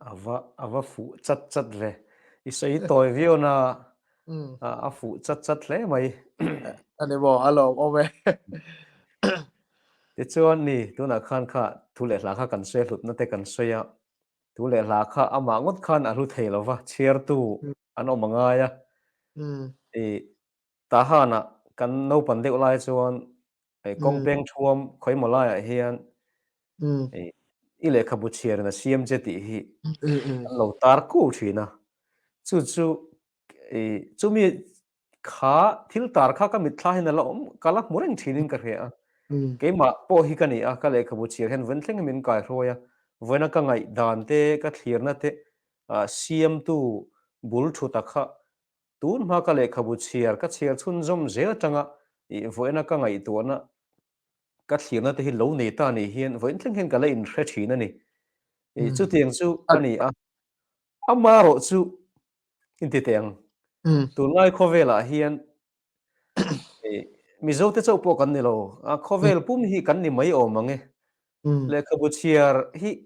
A va a va fuh chat chat ve. I sawi tawi viau na a fuh chat chat hle mai. A ni maw, a lawmawm e. Tichuan ni, tunah khan kha thu leh hla kha kan sawi a, hlutna te kan sawi a, Thu leh hla kha amah ngawt khan a hlu thei lo va, chhiartu an awm a ngai a. I Tahanah kan naupan deuh lai chuan kawng peng thuam khawimaw laiah hian i lehkhabu chhiarin a siam che tih hi an lo tar kuau thin a. Chu chu i chumi Kha thil tar kha ka mitthla hian a la awm, ka la hmu reng thinin ka hria a. Keimah pawh hi ka ni a, ka lehkhabu chhiar hian vawiin thleng hi min kaihruai a, vawiina ka ngaihdan te, ka thlirna te siamtu bul thuta kha tun hma ka lehkhabu chhiar, ka chhiar chhunzawm zel atanga ih vawiina ka ngaihtuahna, ka thlirna te hi lo nei ta ni hian vawiin thleng hian ka la inhre thin a ni. Ih chutiang chu a ni a, amaherawhchu Inti teh ang. Tunlai khawvelah hian Mizote chauh pawh kan ni lo. A khawvel pum hi kan ni mai awm ang e. Lehkhabu chhiar hi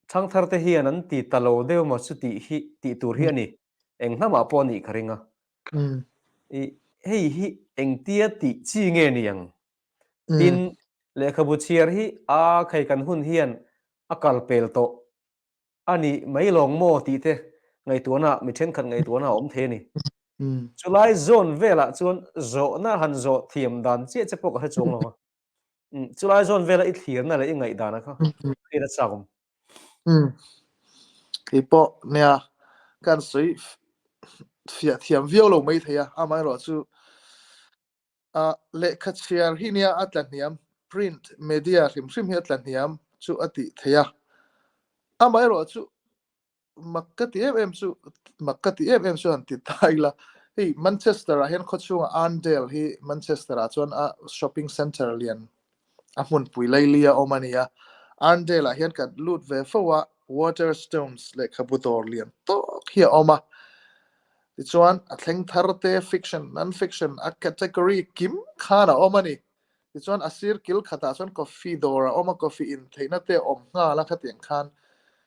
thangthar te hian an ti ta lo deuh maw chu tih hi tih tur hi a ni. Eng hnamah pawh a nih ka ring a. I hei hi engtia tih chi nge ni ang? Tin, lehkhabu chhiar hi a khai kan hun hian a kal pel tawh a ni mai lawng maw tih te ngaihtuahna mi thenkhat ngaihtuahna a awm thei a ni. Chulai zawn velah chuan zawhna han zawh thiam dan chiah che pawh ka hre chuang lo va. Chulai zawn vela i thlirna leh i ngaihdana kha hriat a chak awm. Kei pawh nia kan sawi fiah thiam viau lo mai thei a, amaherawhchu A lehkha chhiar hi nia a tla hniam, print media hrim hrim hi a tla hniam chu a tih theih a. Amaherawhchu mak ka ti em em chu, mak ka ti em em chu han ti ta ila, hei Manchester ah hian khawchhunga Arndale hi Manchester ah chuan a shopping centre lian a hmunpui laili a awm a ni a. Arndale ah hian kan lut ve fo a, Waterstones lehkhabu dawr lian tawk hi a awm a. Tichuan, a thleng thar te, fiction, non-fiction, a category kim khan a awm a ni. Tichuan, a sir kil khatah chuan coffee dawr a awm a, coffee in theihna te a awm nghal a, khatiang khan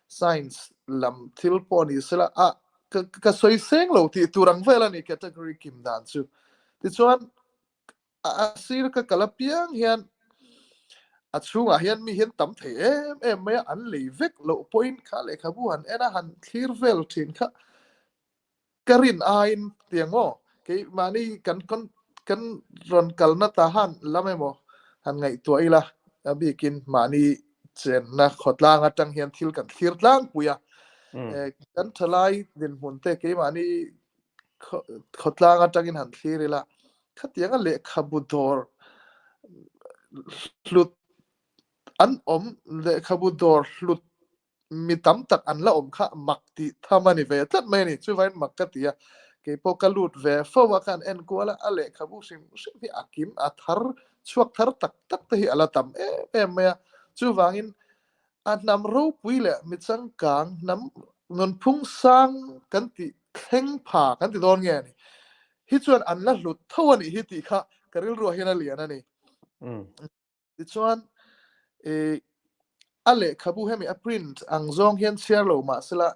science lam thil pawh ni sela, a ka ka sawi seng lo tih tur ang vel a ni category kim dan chu. Tichuan, a sir ka kal apiang hian a chhungah hian mi hian tam thei em em mai a, an lei vek loh pawhin kha lehkhabu han en a, han thlir vel thin kha Ka rin aiin tiang maw keimahni kan kan rawn kalna ta han lam emaw han ngaihtuah ila a bikin mahni chenna khawtlang atang hian thil kan thlir tlangpui a, kan thalai dinhmun te keimahni khawtlang atangin han thlir ila khatianga lehkhabu dawr hlut an awm lehkhabu dawr hlut mi tam tak an la awm kha mak tih tham a ni ve tlat mai a ni. Chuvain mak ka ti a, kei pawh ka lut ve fo a, khan en kual a, a lehkhabu hrim hrim hi a kim a thar chhuak thar tak tak te hi a la tam em em mai a. Chuvangin a hnam ropui leh mi changkang hnam nunphung sang kan tih thleng pha kan ti dawn nge a ni. Hi chuan an la hlut tho a nih hi tih kha ka rilruah hian a lian a ni. Tichuan, i a lehkhabu hemi a print ang zawng hian chhiar lo mahsela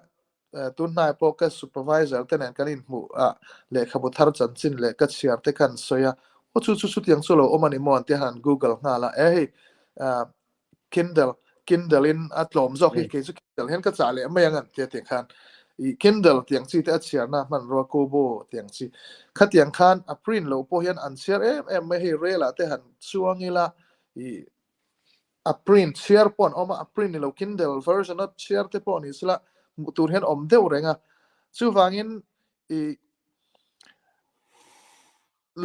tun hnai pawh ka supervisor te nen kan inhmuh a lehkhabu thar chanchin leh ka chhiar te khan sawi a, aw chu chu chutiang chu lo awm a ni maw an tia han google nghal a, e hei Kindle Kindle in a tlawm zawk hi kei chu Kindle hian ka chah leh mai ang an tia tiang khan i Kindle tiang chi te a chhiarna hmanrua Kobo tiang chi khatiang khan a print loh pawh hian an chhiar em em mai hei rel ah te han chuang ila i a print chhiar pawh an awm a a print ni lo Kindle version a chhiar te pawh ni sela hmuh tur hian awm deuh reng a chuvangin i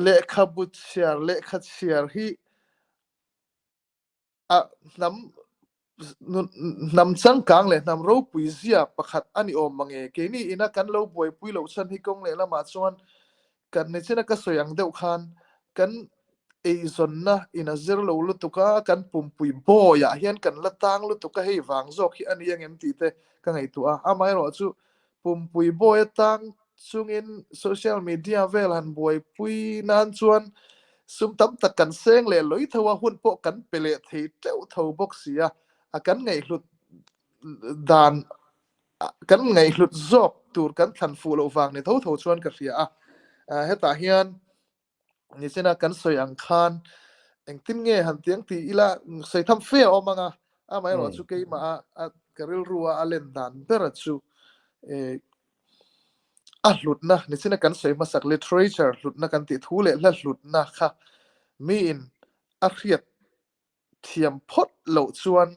lehkhabu chhiar lehkha chhiar hi A hnam hnam changkang leh hnam ropui zia pakhat a ni awm mange. Keini ina kan lo buaipui loh chhan hi kawng leh lamah chuan kan nichina ka sawi ang deuh khan kan eizawnna in a zir lo lutuk a, kan pumpui bawiah hian kan la tang lutuk a, hei vang zawk hi a ni angem tih te ka ngaihtuah a. Amaherawhchu Pumpui bawi atang chungin social media vel han buaipui nan chuan sum tam tak kan seng leh lawih tho a, hun pawh kan pe leh thei teuh tho bawk si a, a kan ngaihhlut dan kan ngaihhlut zawk tur kan thlan fuh loh vang ni tho tho chuan ka hria a, hetah hian Nichina kan sawi ang khan engtin nge han tiang ti ila sawi tham fe a awm ang a, amaherawh chu keimah a ka rilru a a len dan ber a chu a hlutna nichina kan sawi hmasak literature hlutna kan tih thu leh hla hlutna kha miin a hriat thiam phawt loh chuan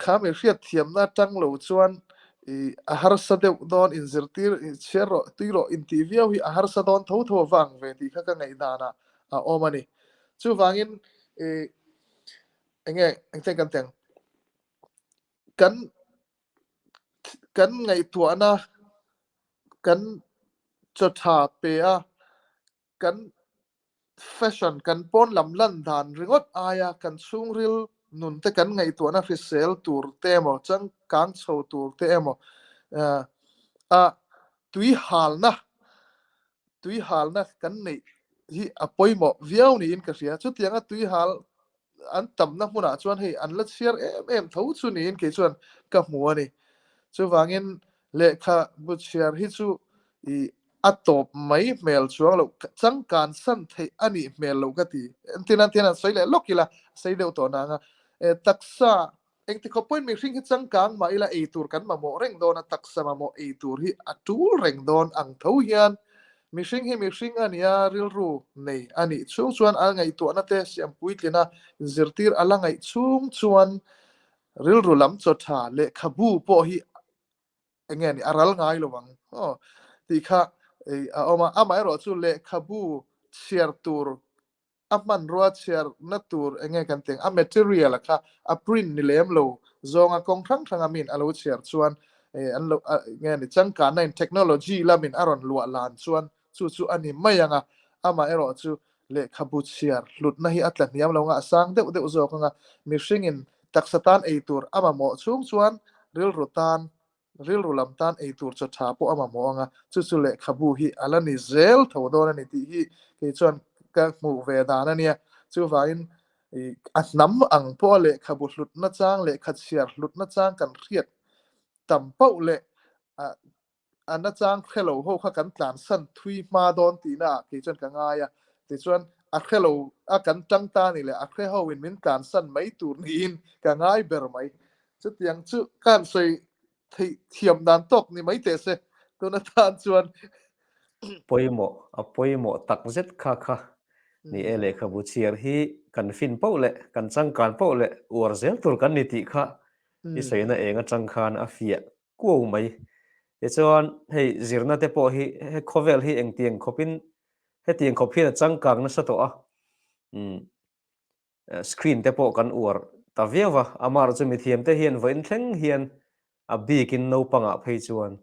Kha mi hriatthiamna atang lo chuan i a harsa deuh dawn inzirtir i chhiar rawh tui rawh intih viau hi a harsa dawn tho tho avang ve tih kha ka ngaihdanah a awm a ni. Chuvangin i enge engtin kan teng kan kan ngaihtuahna kan chaw tha pe a kan fashion, kan pawn lam lan dan ringawt aia kan chhungril nun te kan ngaihtuahna hrisel tur te emaw, changkang chho tur te emaw a tui halna, tui halna kan neih hi a pawimawh viau niin ka hria. Chutianga tui hal an tamna hmunah chuan hei an la chhiar em em tho chu niin kei chuan ka hmu a ni. Chuvangin lehkha bu chhiar hi chu i a tawp mai hmel chuang loh, changkan san theih a nih hmel loh ka ti. Entirna tian an sawi leh lawk ila, sei deuh tawh nang a. Taksa. Engti khawp pawhin mihring hi changkang mah ila ei tur kan mamawh reng dawn a, taksa mamawh ei tur hi a tul reng dawn ang tho hian mihring hi mihring a nia, rilru nei a nih chhung chuan a ngaihtuahna te siam puitlin a, inzirtir a la ngaih chhung chuan rilru lam chaw tha lehkhabu pawh hi eng nge ni a ral ngai lo ang aw tih kha a awm a, amaherawhchu lehkhabu chhiar tur a hmanrua chhiarna tur eng nge kan tih ang, a material a kha a print ni lem lo zawnga kawng hrang hranga min a lo chhiar chuan an lo nge ni changkanna in technology lamin a rawn luah lan chuan chu chu a ni mai ang a, amaherawh chu lehkhabu chhiar hlutna hi a tla hniam lo ang a, a sang deuh deuh zawk ang a, mihringin taksa tan ei tur a mamawh chhung chuan rilru tan Rilru lam tan ei tur chaw tha pawh a mamawh ang a, chu chu lehkhabu hi a la ni zel tho dawn a ni tih hi kei chuan ka hmuh ve dan a nia. Chuvangin a hnam ang pawha lehkhabu hlutna chang, lehkha chhiar hlutna chang kan hriat tam pauh leh a nachang hre lo ho kha kan tlansan thui hma dawn tihna ah kei chuan ka ngai a. Tichuan a hre lo a kan tang ta ni leh a hre ho in min tlansan mai tur niin ka ngai ber mai. Chutiang chu ka han sawi theih thiam dan tawk ni mai teh se, tun atan chuan. Pawimawh, a pawimawh tak zet kha kha ni e, lehkhabu chhiar hi kan fin poh leh kan changkan poh leh uar zel tur kan ni tih kha i sawina eng atang khan a fiah kuau mai. Tichuan hei zirna te pawh hi he khawvel hi engtiang khawpin hetiang khawp hian a changkang nasa tawh a, umm Screen te pawh kan uar ta viau va, amaherawh chu mithiam te hian vawiin thleng hian a bikin naupangah phei chuan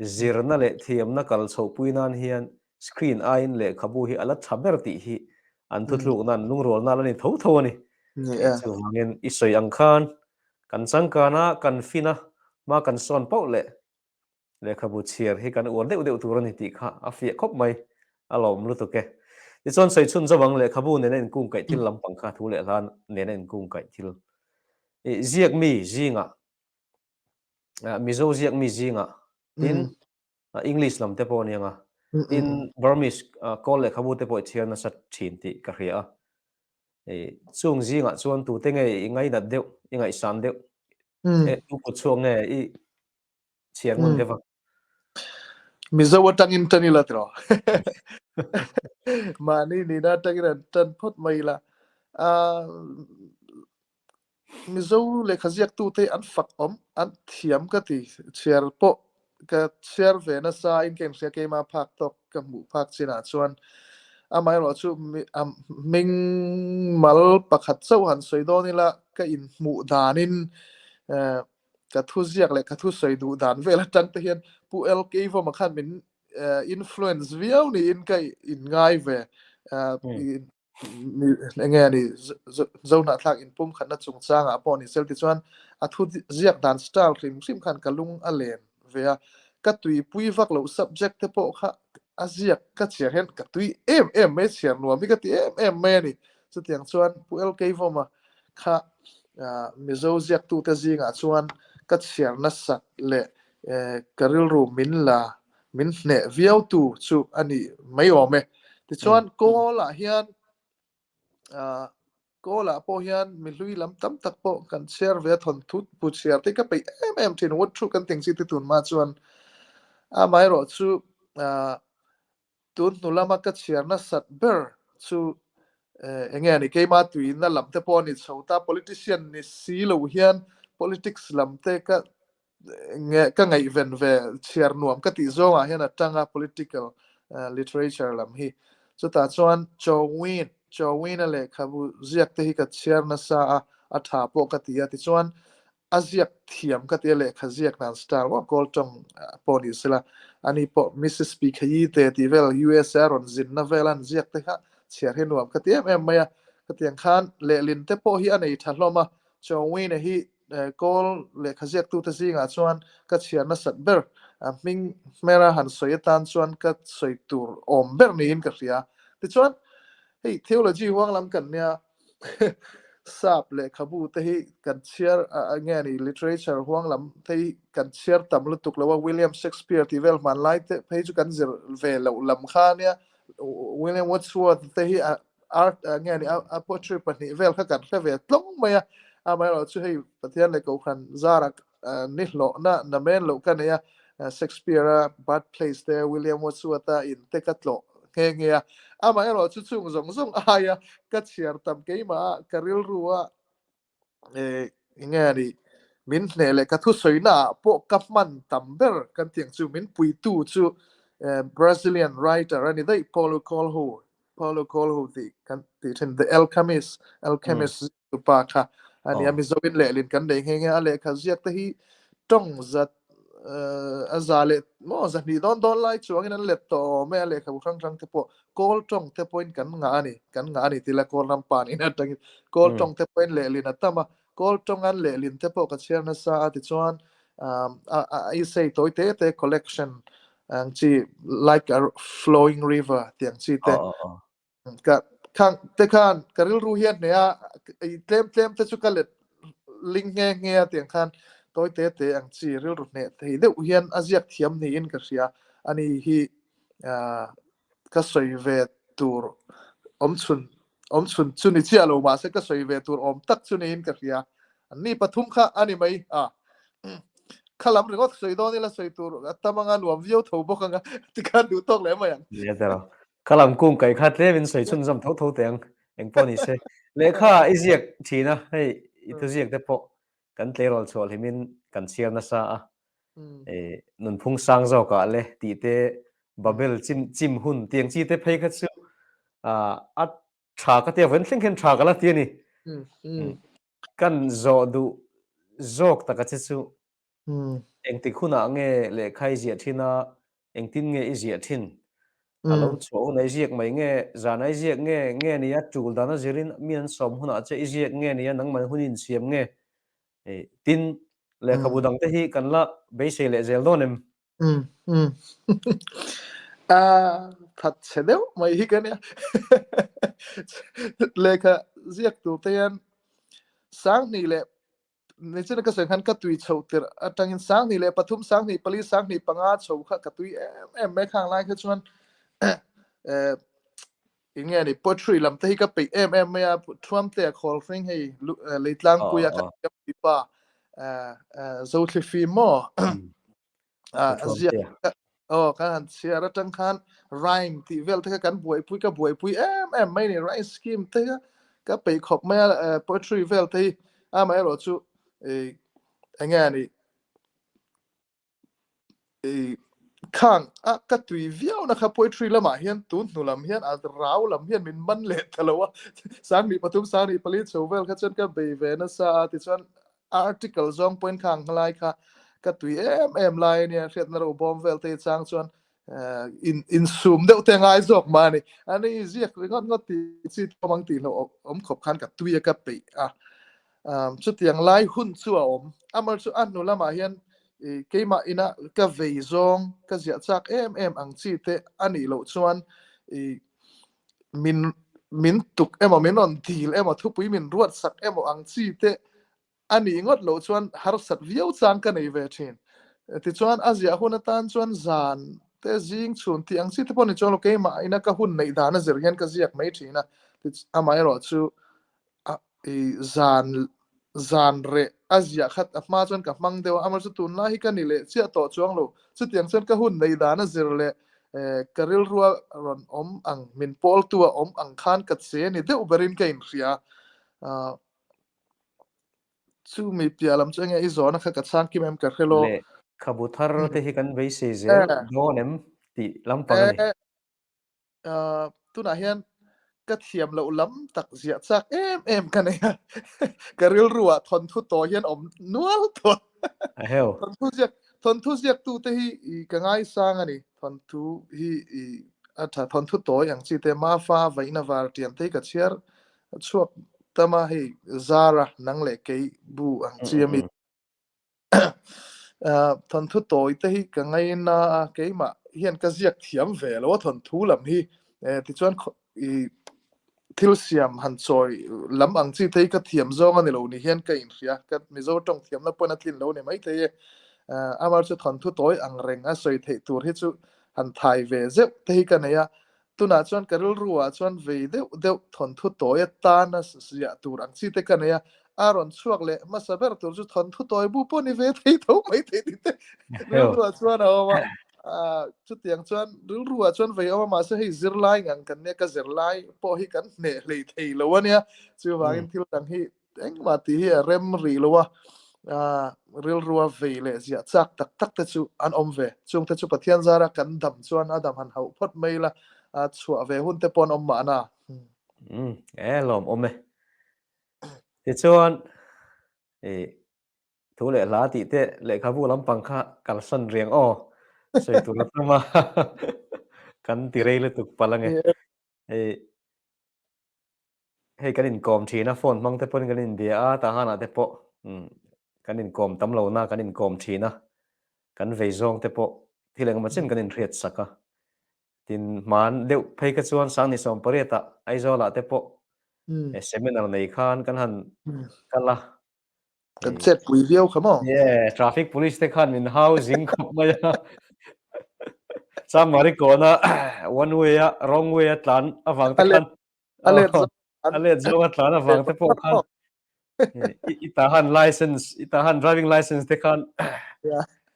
zirna leh thiamna kal chhohpui nan hian screen aiin lehkhabu hi a la tha ber tih hi an thuthlukna an lungrualna la ni tho tho a ni. Chuvangin i sawi ang khan kan changkana kan fin a, hma kan sawn pauh leh Lehkhabu chhiar hi kan uar deuh deuh tur a ni tih kha a fiah khawp mai, a lawm lutuk e. Tichuan sawi chhun zawm ang lehkhabu nena inkungkaih thil lampang kha thu leh hla nena inkungkaih thil. I ziak mi zingah, Mizo ziak mi zingah tin English lam te pawh a ni ang a, tin Burmese kawl lehkhabu te pawh i chhiar nasa thin tih ka hria a. Chung zingah chuan tute nge i ngainat deuh, i ngaihsan deuh, tu kut chhuak nge i Chhiar ngun deuh a. Mizo atangin tan ila tiraw. Mahni nihna atangin an tan phawt mai ila. Mizo lehkha ziaktute an fak awm, an thiam ka ti. Chhiar pawh ka chhiar ve nasa in ka inhria keimah phak tawk ka hmuh phak chinah chuan amaherawhchu hming mal pakhat chauh han sawi dawn ila ka inhmuh danin ka thu ziak leh ka thu sawi duh dan vel atang te hian Pu LK Vawma khan min influence viau niin ka in ngai ve. Enge ani Zohnahthlak inpumkhatna chungchangah pawh ni sel tichuan a thu ziak dan style hrim hrim khan ka lung a len ve a. Ka tuipui vak loh subject te pawh kha a ziak ka chhiar hian ka tui em em mai chhiar nuam hi ka ti em em mai a ni. Chutiang chuan Pu LK Vawma kha Mizo ziaktute zingah chuan ka chhiar nasat leh ka rilru min la min hneh viautu chu a ni mai awm e. Tichuan Kawl-ah hian Kawl-ah pawh hian mi hlui lam tam tak pawh kan chhiar ve a, thawnthu bu chhiar te hi ka peih em em thin, What True kan tih ang chi te tun hma chuan amaherawhchu Tun hnu lama ka chhiar nasat ber chu eng nge ni, keimah tuina lam te pawh a ni chho ta, politician ni si lo hian politics lam te ka ka ngaihven ve chhiar nuam ka tih zawngah hian a tang a political literature lam hi. Chutah chuan Chawin, Chawina lehkhabu ziak te hi ka chhiar nasa a, a tha pawh ka ti a. Tichuan a ziak thiam ka ti a lehkha ziak dan style maw kawl tawng pawh ni sela ani pawh Mrs Pikhayi te tih vel USA a rawn zinna vel an ziak te kha chhiar hi nuam ka ti em em mai a khatiang khan lehlin te pawh hi a nei tha hlawm a Chawngwina hi kawl lehkha ziak tute zingah chuan ka chhiar nasat ber hming hmera han sawi atan chuan ka sawi tur awm ber niin ka hria tichuan hei theology huang lam kan nia Sap lehkhabu te hi kan chhiar nge ni literature huang lam te hi kan chhiar tam lutuk lo a, William Shakespeare tih vel hmanlai te phei chu kan zir ve loh lam kha ania, William Wordsworth te hi art nge ni a poetry pahnih vel kha kan hre ve tlawng mai a. Amaherawhchu hei Pathian leh Kohhran zara ni hlawhna namen loh ka nei a, Shakespeare-a birthplace te, William Wordsworth-a in te ka tlawh nghe nghe a. Amaherawhchu chung zawng zawng aia ka chhiar tam keimah a, ka rilru a eng nge a nih, min hneh leh ka thusawi naah pawh ka hman tam ber kan tih ang chu min puitu chu Brazilian writer a ni daih Paulo Coelho Paulo Coelho tih kan tih thin The Alchemist Alchemist tupa kha a ni a Mizoin lehlin kan nei nghe nghe a lehkha ziak te hi tawng zat a za leh maw zahnih dawn dawn lai chuangin an let tawh awm e a lehkhabu hrang hrang te pawh kawl tawng te pawhin kan ngah a ni kan ngah a ni tila kawl ram pa niin atangin kawl tawng te pawhin lehlin a tam a kawl tawng an lehlin te pawh ka chhiar nasa a tichuan a essay tawi te te collection ang chi like a flowing river tih ang chi te ka khang te khan ka rilru hian hneh a i tlem tlem te chu ka let ling nghe nghe a tiang khan tawi te te ang chi rilru hneh thei deuh hian a ziak thiam niin ka hria ani hi ka sawi ve tur awm chhun awm chhun chu ni chiah lo mahse ka sawi ve tur awm tak chu niin ka hria anni pathum kha ani mai a kha lam ringawt sawi dawn ila sawi tur a tam anga nuam viau tho bawk anga tikhan duh tawk leh mai ang. Nia tero. Kha lam kung kai kha tlemin sawi chhunzawm tho tho teh ang eng pawh ni se. Lehkha i ziak thin a hei i thuziak te pawh kan tleirawl chhuah hlimin kan chhiar nasa a. Nunphung sang zawkah le tih te Babel chim chim hun tiang chi te phei kha chu a tha ka tia vawiin thleng khian tha ka la ti a ni. Kan zawh duh zawk taka che chu engtik hunah nge lehkha i ziah thin a, engtin nge i ziah thin? A lo chhuah hunah i ziak mai nge, zanah i ziak nge nge nia, tul dana zirin mi an sawm hunah che i ziak nge nia, nangmah hun i insiam nge? Tin, lehkhabu dangte hi kan la beisei leh zel dawn em? That chhe deuh mai hi ka nia. Lehkha ziak tur te hian Sanghnih leh nichina ka sawi khan ka tui chho tirh atangin 2003, 24, 25 chho kha ka tui em em mai khang lai kha chuan eng nge ni poetry lam te hi ka peih em em mai a Thuamte a khawl hring hei Leitlangpuia ka pa Zothlifi maw a ziak oh kan han chhiar atang khan rhyme tih vel te kha kan buaipui ka buaipui em em mai ni rhyme scheme te kha ka peih khawp mai a poetry vel te hi amaherawh chu eng nge ni khang a ka tui viau na kha poetry lamah hian tun hnu lam hian a rau lam hian min man leh ta lo a 2003 2004 chho vel kha chuan ka bei ve nasa a tichuan article zawng pawhin khang lai kha ka tui em em lai ania hriatna ro bawm vel te chang chuan in insum deuh te ngai zawk mah ani ani ziak ringawt ngawt ti chi thawm ang tih loh awm khawp khan ka tui a ka peih a chutiang lai hun chu a awm amar chu a hnu lamah hian keimah ina ka vei zawng ka ziah chak em em ang chi te anih loh chuan min min tuk emaw min rawn dil emaw thupui min ruat sak emaw ang chi te a nih ngawt loh chuan harsat viau chang ka nei ve thin. Tichuan a ziah hun atan chuan zan te zing chhun tih ang chi te pawh ni chuan lo keimah ina ka hun neih dan a zir hian ka ziak mai thin a amaherawh chu a i zan zan reh a ziah khat a hma chuan ka hmang deuh a amaherawh chu tunlai hi ka ni leh chiah tawh chuang lo chutiang chuan ka hun neih dan a zir leh ka rilrua rawn awm ang min pawltu a awm ang khan ka che ni deuh berin ka inhria Chu mi piah lam chu enge i zawhna kha ka chhang kim em ka hre lo. Lehkhabu thar te hi kan beisei zel dawn em tih lampang a ni. Tunah hian ka thiam loh lam tak ziah chak em em ka nei a. Ka rilruah thawnthu tawi hian awm nual tawh. A heu. Thawnthu ziak thawnthu ziaktu te hi ka ngaisang a ni. Thawnthu hi a tha thawnthu tawi ang chi te Mafa Vaihna Var tiang te hi ka chhiar chhuak tama hei Zara nang leh kei bu ang chi ami thawnthu tawi te hi ka ngaina a keimah hian ka ziak thiam ve lo a thawnthu lam hi tichuan i thil siam han chawi lam ang chi te hi ka thiam zawng a ni lo ni hian ka inhria ka Mizo tawng thiamna pawn a tlin lo ni maithei e amar chu thawnthu tawi ang reng a sawi theih tur hi chu han thai ve zeuh te hi ka nei a. Tunah chuan ka rilru ah chuan vei deuh deuh thawnthu tawi atana ziah tur ang chi te ka nei a, a rawn chhuak leh hmasa ber tur chu thawnthu tawi bu pawh ni ve thei tho mai thei tih te rilru ah chuan a awm a. Chutiang chuan rilru ah chuan vei a awm a, mahse hei zirlai ngang kan nia, ka zirlai pawh hi kan hneh hlei thei lo a nia, chuvangin thil dang hi Engmah tih hi a rem rih lo a, rilrua vei leh ziah chak tak tak te chu an awm ve. Chung te chu Pathian zara kan dam chuan a dam han hauh phawt mai ila, chhuah ve hun te pawh an awm mahna. Umm, e lawm awm e. Tichuan, i thu leh hla tih te lehkhabu lampang kha kalsan riang aw, sawi tur a tam a, kan ti rei lutuk palh ange. Hei hei kan inkawm thin a, phone hmang te pawhin kan inbia a, tah hanah te pawh umm kan inkawm tam lo na kan inkawm thin a, kan vei zawng te pawh thil engemaw chen kan inhriat sak a. Tin, hman deuh phei kha chuan Sangni sawmpariat ah Aizawl ah te pawh seminar nei khan kan han kal a, Kan chet pui viau kha maw? Yeah, traffic police te khan min hau zing khawp mai a. Chamari kawna one way a wrong way a tlan avang te khan a let a let zawng a tlan avang te pawh khan i ta han license i ta han driving license te khan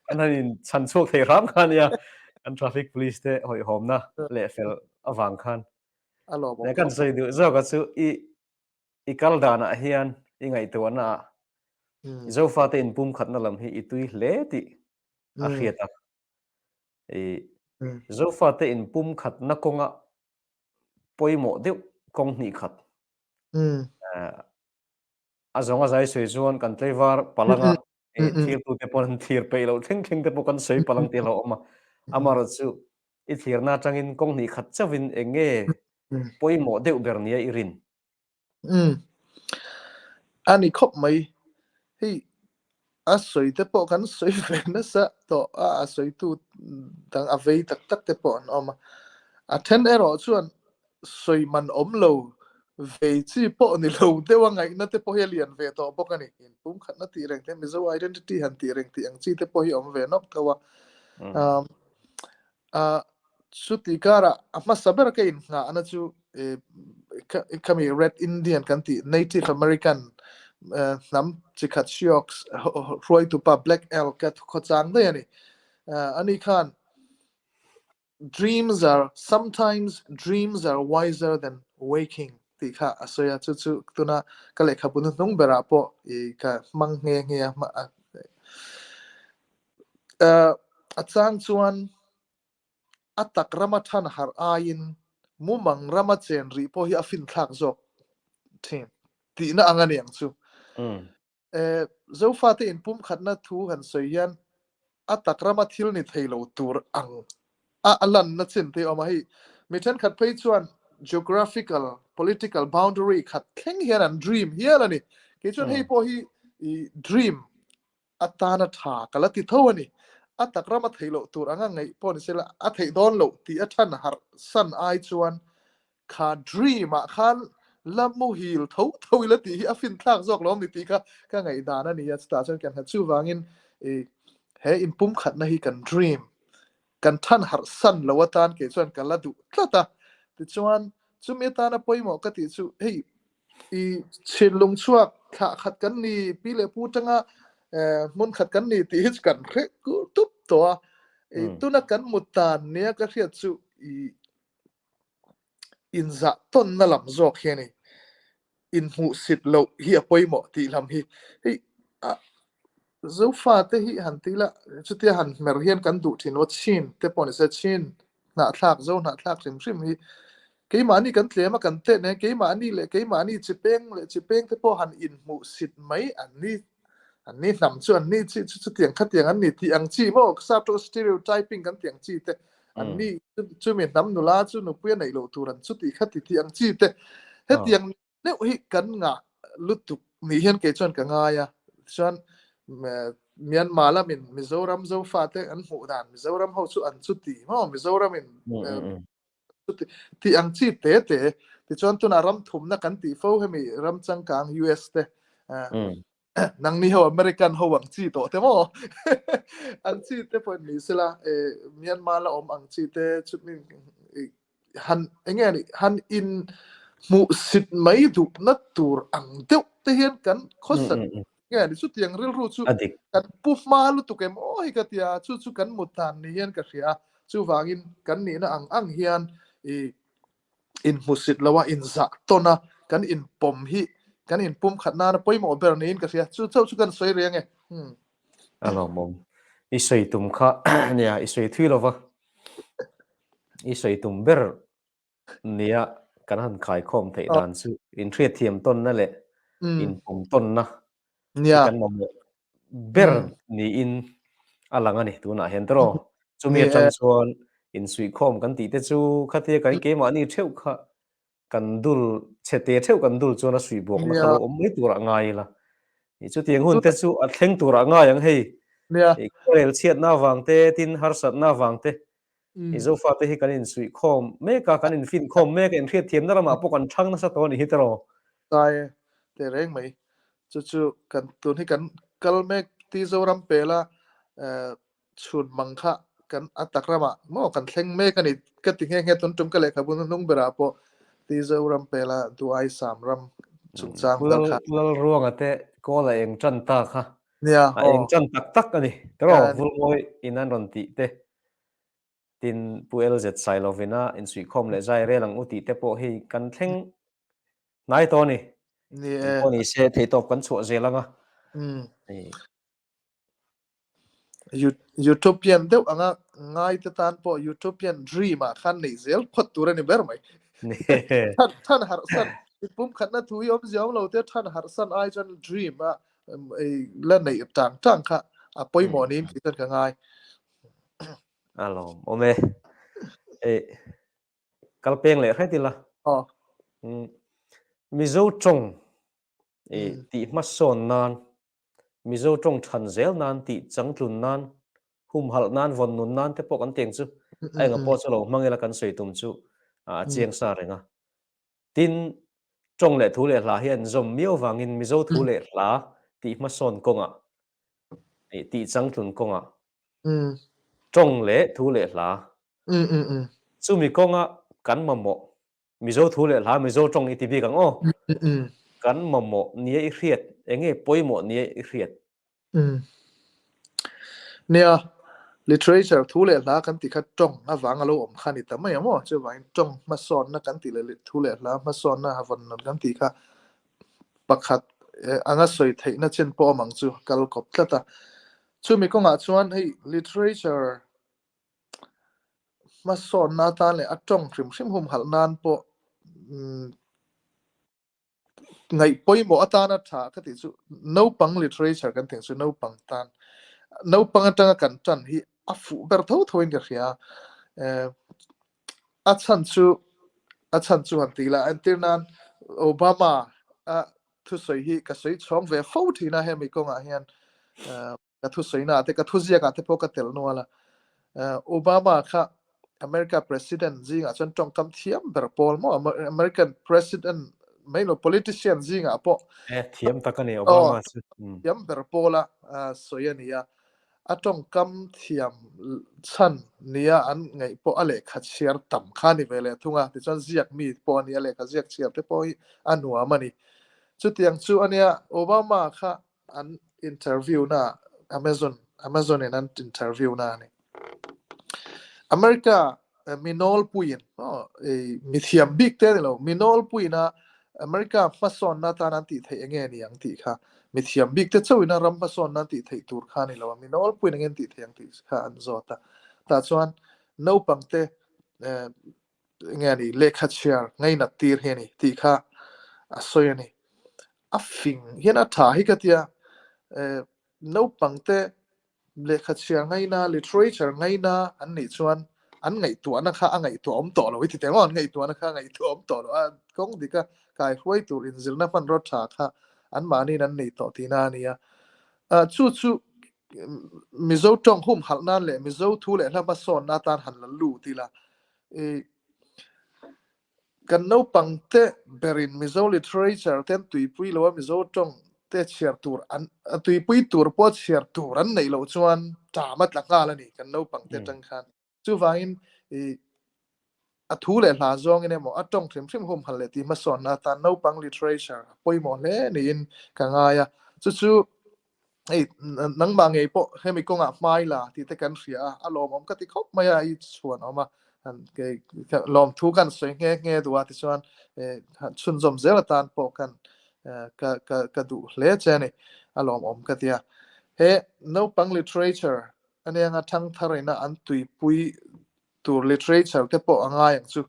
kan han in chhan chhuak thei hram khan nia kan traffic police te hawihhawmna leh fel avang khan kan sawi duh zawk a chu i I kal danah hian i ngaihtuahnaah Zofate inpumkhatna lam hi i tui hle tih a hriat a. I Zofate inpumkhatna kawnga pawimawh deuh kawng hnih khat. A zawng a zai sawi chuan kan tleivar palanga thirtute pawh an thlir peih loh thleng thleng te pawh kan sawi palang tih a lo awm a. Amaherawhchu i thlirna atangin kawng hnih khat chauhin eng nge pawimawh deuh ber nia i rin? Umm. A ni khawp mai. Hei a sawi te pawh kan sawi ve nasa tawh a, a sawitu dang a vei tak tak te pawh an awm a. A then erawh chuan sawi man awm lo vei chi pawh ni lo deuh a ngaihna te pawh hi a lian ve tawh bawk a ni. Inpumkhatna tih reng te, Mizo identity han tih reng tih ang chi te pawh hi a awm ve nawk tho a. Umm Chuti karah a hmasa ber ka inngahna chu khami Red Indian kan tih Native American hnam chi khat Sioux hruaitupa Black Elk a khawchang daih a ni. Ani khan Dreams are sometimes dreams are wiser than waking tih kha a sawi a, chu chu tuna ka lehkhabu hnuhnung berah pawh ka hmang nghe nghe a. A chang chuan a tak rama than harh aiin mumang rama chen rih pawh hi a finthlak zawk thin tihna ang a ni ang chu. Zofate inpumkhatna thu han sawi hian a tak rama thil ni thei lo tur ang a a lanna chin te a awm a, hei mi thenkhat phei chuan geographical political boundary khat thleng hian an dream hial a ni. Kei chuan hei pawh hi i dream atana tha ka la ti tho a ni. A tak rama theih loh tur anga ngaih pawh ni sela a theih dawn loh tih a than harh san ai chuan kha dream ah khan la muhil tho tho ila tih hi a finthlak zawk lo awm ni tih kha ka ngaihdan a ni a, chutah chuan kan nghat chuvangin i he inpumkhatna hi kan dream kan than harh san lo atan kei chuan ka la duh tlat a, tichuan chumi atana pawimawh ka tih chu hei I chhinlung chhuak thlah khat kan ni, pi leh pu tanga hmun khat kan ni tih hi chu kan hreh kur tup tawh a. I tuna kan mut dan nia ka hriat chu i inzah tawnna lam zawk hi a ni. Inhmuhsit loh hi a pawimawh tih lam hi. Hei a Zofa te hi han ti ila chutia han hmer hian kan duh thin lo chin te pawh ni se chin hnahthlak zo hnahthlak hrim hrim hi keimahni kan tlem a kan tet nen keimahni leh keimahni chi peng leh chi peng te pawh han inhmuh sit mai an ni an ni hnam chu an ni chi chu chutiang khatiang an ni tih ang chi maw sap tawng stereotyping kan tih ang chi te an ni chumi hnam nula chu nupui a neih loh tur an chuti khati tih ang chi te hetiang deuh hi kan ngah lutuk ni hian kei chuan ka ngai a chuan Myanmar lamin Mizoram Zofa te an hmuh dan Mizoram ho chu an chuti maw Mizoram in chuti tih ang chi te te tichuan tunah ram thumna kan tih fo hemi ram changkang US te nangni ho American ho ang chi tawh te maw ang chi te pawh ni sela Myanmar la awm ang chi te chutni. han enge ni han in hmuh sit mai duh na tur ang deuh te hian kan khawsat nge ni chutiang rilru chu kan pu hma lutuk em aw hi ka tia chu chu kan mut dan ni hian ka hria chuvangin kan nihna ang ang hian i inhmusit lo a inzah tawn a kan inpawm hi kan inpum khat nana pawimawh ber niin ka hria chu chauh chu kan sawi reng e hmm. A lawmawm. I sawi tum kha nia i sawi thui lova. I sawi tum ber nia kan han khaikhawm theih dan chu inhriatthiam tawnna leh inpawm tawnna hi kan mamawh ber niin a lang a ni tunah hian tawh. Chumi atang chuan insuihkhawm kan tih te chu khatia kan keimahni theuh kha kan dul chhe te theuh kan dul chuan a suih buakna kha lo awm mai turah ngai ila. Chutiang hun te chu a thleng turah ngai ang hei. Khuarel chhiatna avang te, tin harsatna avang te, Zofa te hi kan insuih khawm mek a, kan infin khawm mek a, inhriatthiamna ramah pawh kan thang nasa tawh a nih hi tiraw? Sai e, teh reng mai. Chu chu kan tun hi kan kal mek ti Zoram pela chhun mang kha kan a tak ramah maw kan thleng mek a ni ka ti nghe nghe tun tum ka lehkhabu hnung berah pawh ti Zoram pela Duai Sam ram chungchang vel kha. Lalruanga te kawl a eng tan ta kha. Nia, a eng tan tak tak a ni. Tiraw Vulmawi in an rawn tih te. Tin Pu LZ Sailovina insuihkhawm leh zai rel ang u tih te pawh hei kan thleng hnai tawh a ni. Ni e. Pawh ni se theihtawp kan chhuah zel ang a. Utopian deuh anga ngai te tan pawh Utopian dream ah khan neih zel phawt tur a ni ber mai. Than than harh san pum khatna thu hi awmzia awm lo te than harh san ai chuan dream a la neih tang tang kha a pawimawh niin kei chuan ka ngai. A lawm awm e. Ei kal peng leh hret ila. Mizo tawng tih hmasawn nan Mizo tawng than zel nan tih changtlun nan humhalh nan vawn nun nan te pawh kan teng chu a enga pawh chu lo hmang ila kan sawi tum chu a chiang sa reng a. Tin, tawng leh thu leh hla hi an zawm miau vangin Mizo thu leh hla tih hmasawn kawngah tih changtlun kawngah tawng leh thu leh hla chumi kawnga kan mamawh Mizo thu leh hla Mizo tawng i ti bik ang aw. Kan mamawh nia i hriat, eng nge pawimawh nia i hriat? Nia, literature thu leh hla kan tih kha tawng avang a lo awm kha a ni ta mai ang aw. Chuvangin tawng hmasawnna kan tih leh thu leh hla hmasawnna vawn nun kan tih kha pakhat anga sawi theihna chin pawh awm ang chu kal kawp tlat a. Chumi kawngah chuan hei literature Hmasawnna atan leh a tawng hrim hrim humhalh nan pawh ngaih pawimawh atana tha ka tih chu naupang literature kan tih chu naupang tan naupang atanga kan tan hi a fuh ber tho tho in ka hria a chhan chu a chhan chu han tih lah entir nan Obama a thusawi hi ka sawi chhawng ve fo thin a hemi kawngah hian Ka thusawi ah te ka thuziak ah te pawh ka tel nual a. Obama kha America President zingah chuan tawngkam thiam ber pawl maw American President mai lo politician zingah pawh Eh thiam tak a ni Obama chu. Thiam ber pawl a sawi a ni a. A tawngkam thiam chhan nia an ngaih pawh a lehkha chhiar tam kha a ni ve leh thung a. Tichuan ziak mi pawh a ni a, lehkha ziak chhiar te pawh hi a nuam a ni. Chutiang chu a nia Obama kha an interview na Amazon Amazon in an interview na ani. America mi nawlpuiin mi thiam bik te ni lo mi nawlpuiin a America hmasawn na tan an tih theih enge ni ang tih kha mi thiam bik te chauhin a ram hmasawn nan tih theih tur kha ni lo a mi nawlpuiin enge an tih theih ang tih kha an zawt a. Tah chuan naupang te enge ni lehkha chhiar ngainat tir hi a ni tih kha a sawi a ni. A fing hian a tha hi ka tia naupang te lehkha chhiar ngaina literature ngaina an nih chuan an ngaihtuahna kha a ngaihtuah awm tawh lo i ti teh maw an ngaihtuahna kha a ngaihtuah awm tawh lo a kawng dika kai hruai tur inzirna hmanraw tha kha anmahniin an nei tawh tihna a ni a. Chu chu Mizo tawng humhalh nan leh Mizo thu leh hla hmasawnna atan han la lut ila. Kan naupang te berin Mizo literature te an tuipui lo a, Mizo tawng te chhiar tur an tuipui tur pawh chhiar tur an neih loh chuan ṭam a tla nghal a ni kan naupang te atang khan. Chuvangin i. A thu leh hla zawngin emaw a tawng hrim hrim humhalh leh tih hmasawnna atan naupang literature a pawimawh hle niin ka ngai a. Chu chu hei nangmah ngei pawh hemi kawngah hmai la tih te kan hria a, a lawmawm ka ti khawp mai a, i chhuan awm a, lawmthu kan sawi nghe nghe duh a tichuan chhunzawm zel atan pawh kan ka ka ka duh hle che a ni, a lawmawm ka ti a. He naupang literature anianga thangthar ina an tuipui tur literature te pawh a ngai ang chu.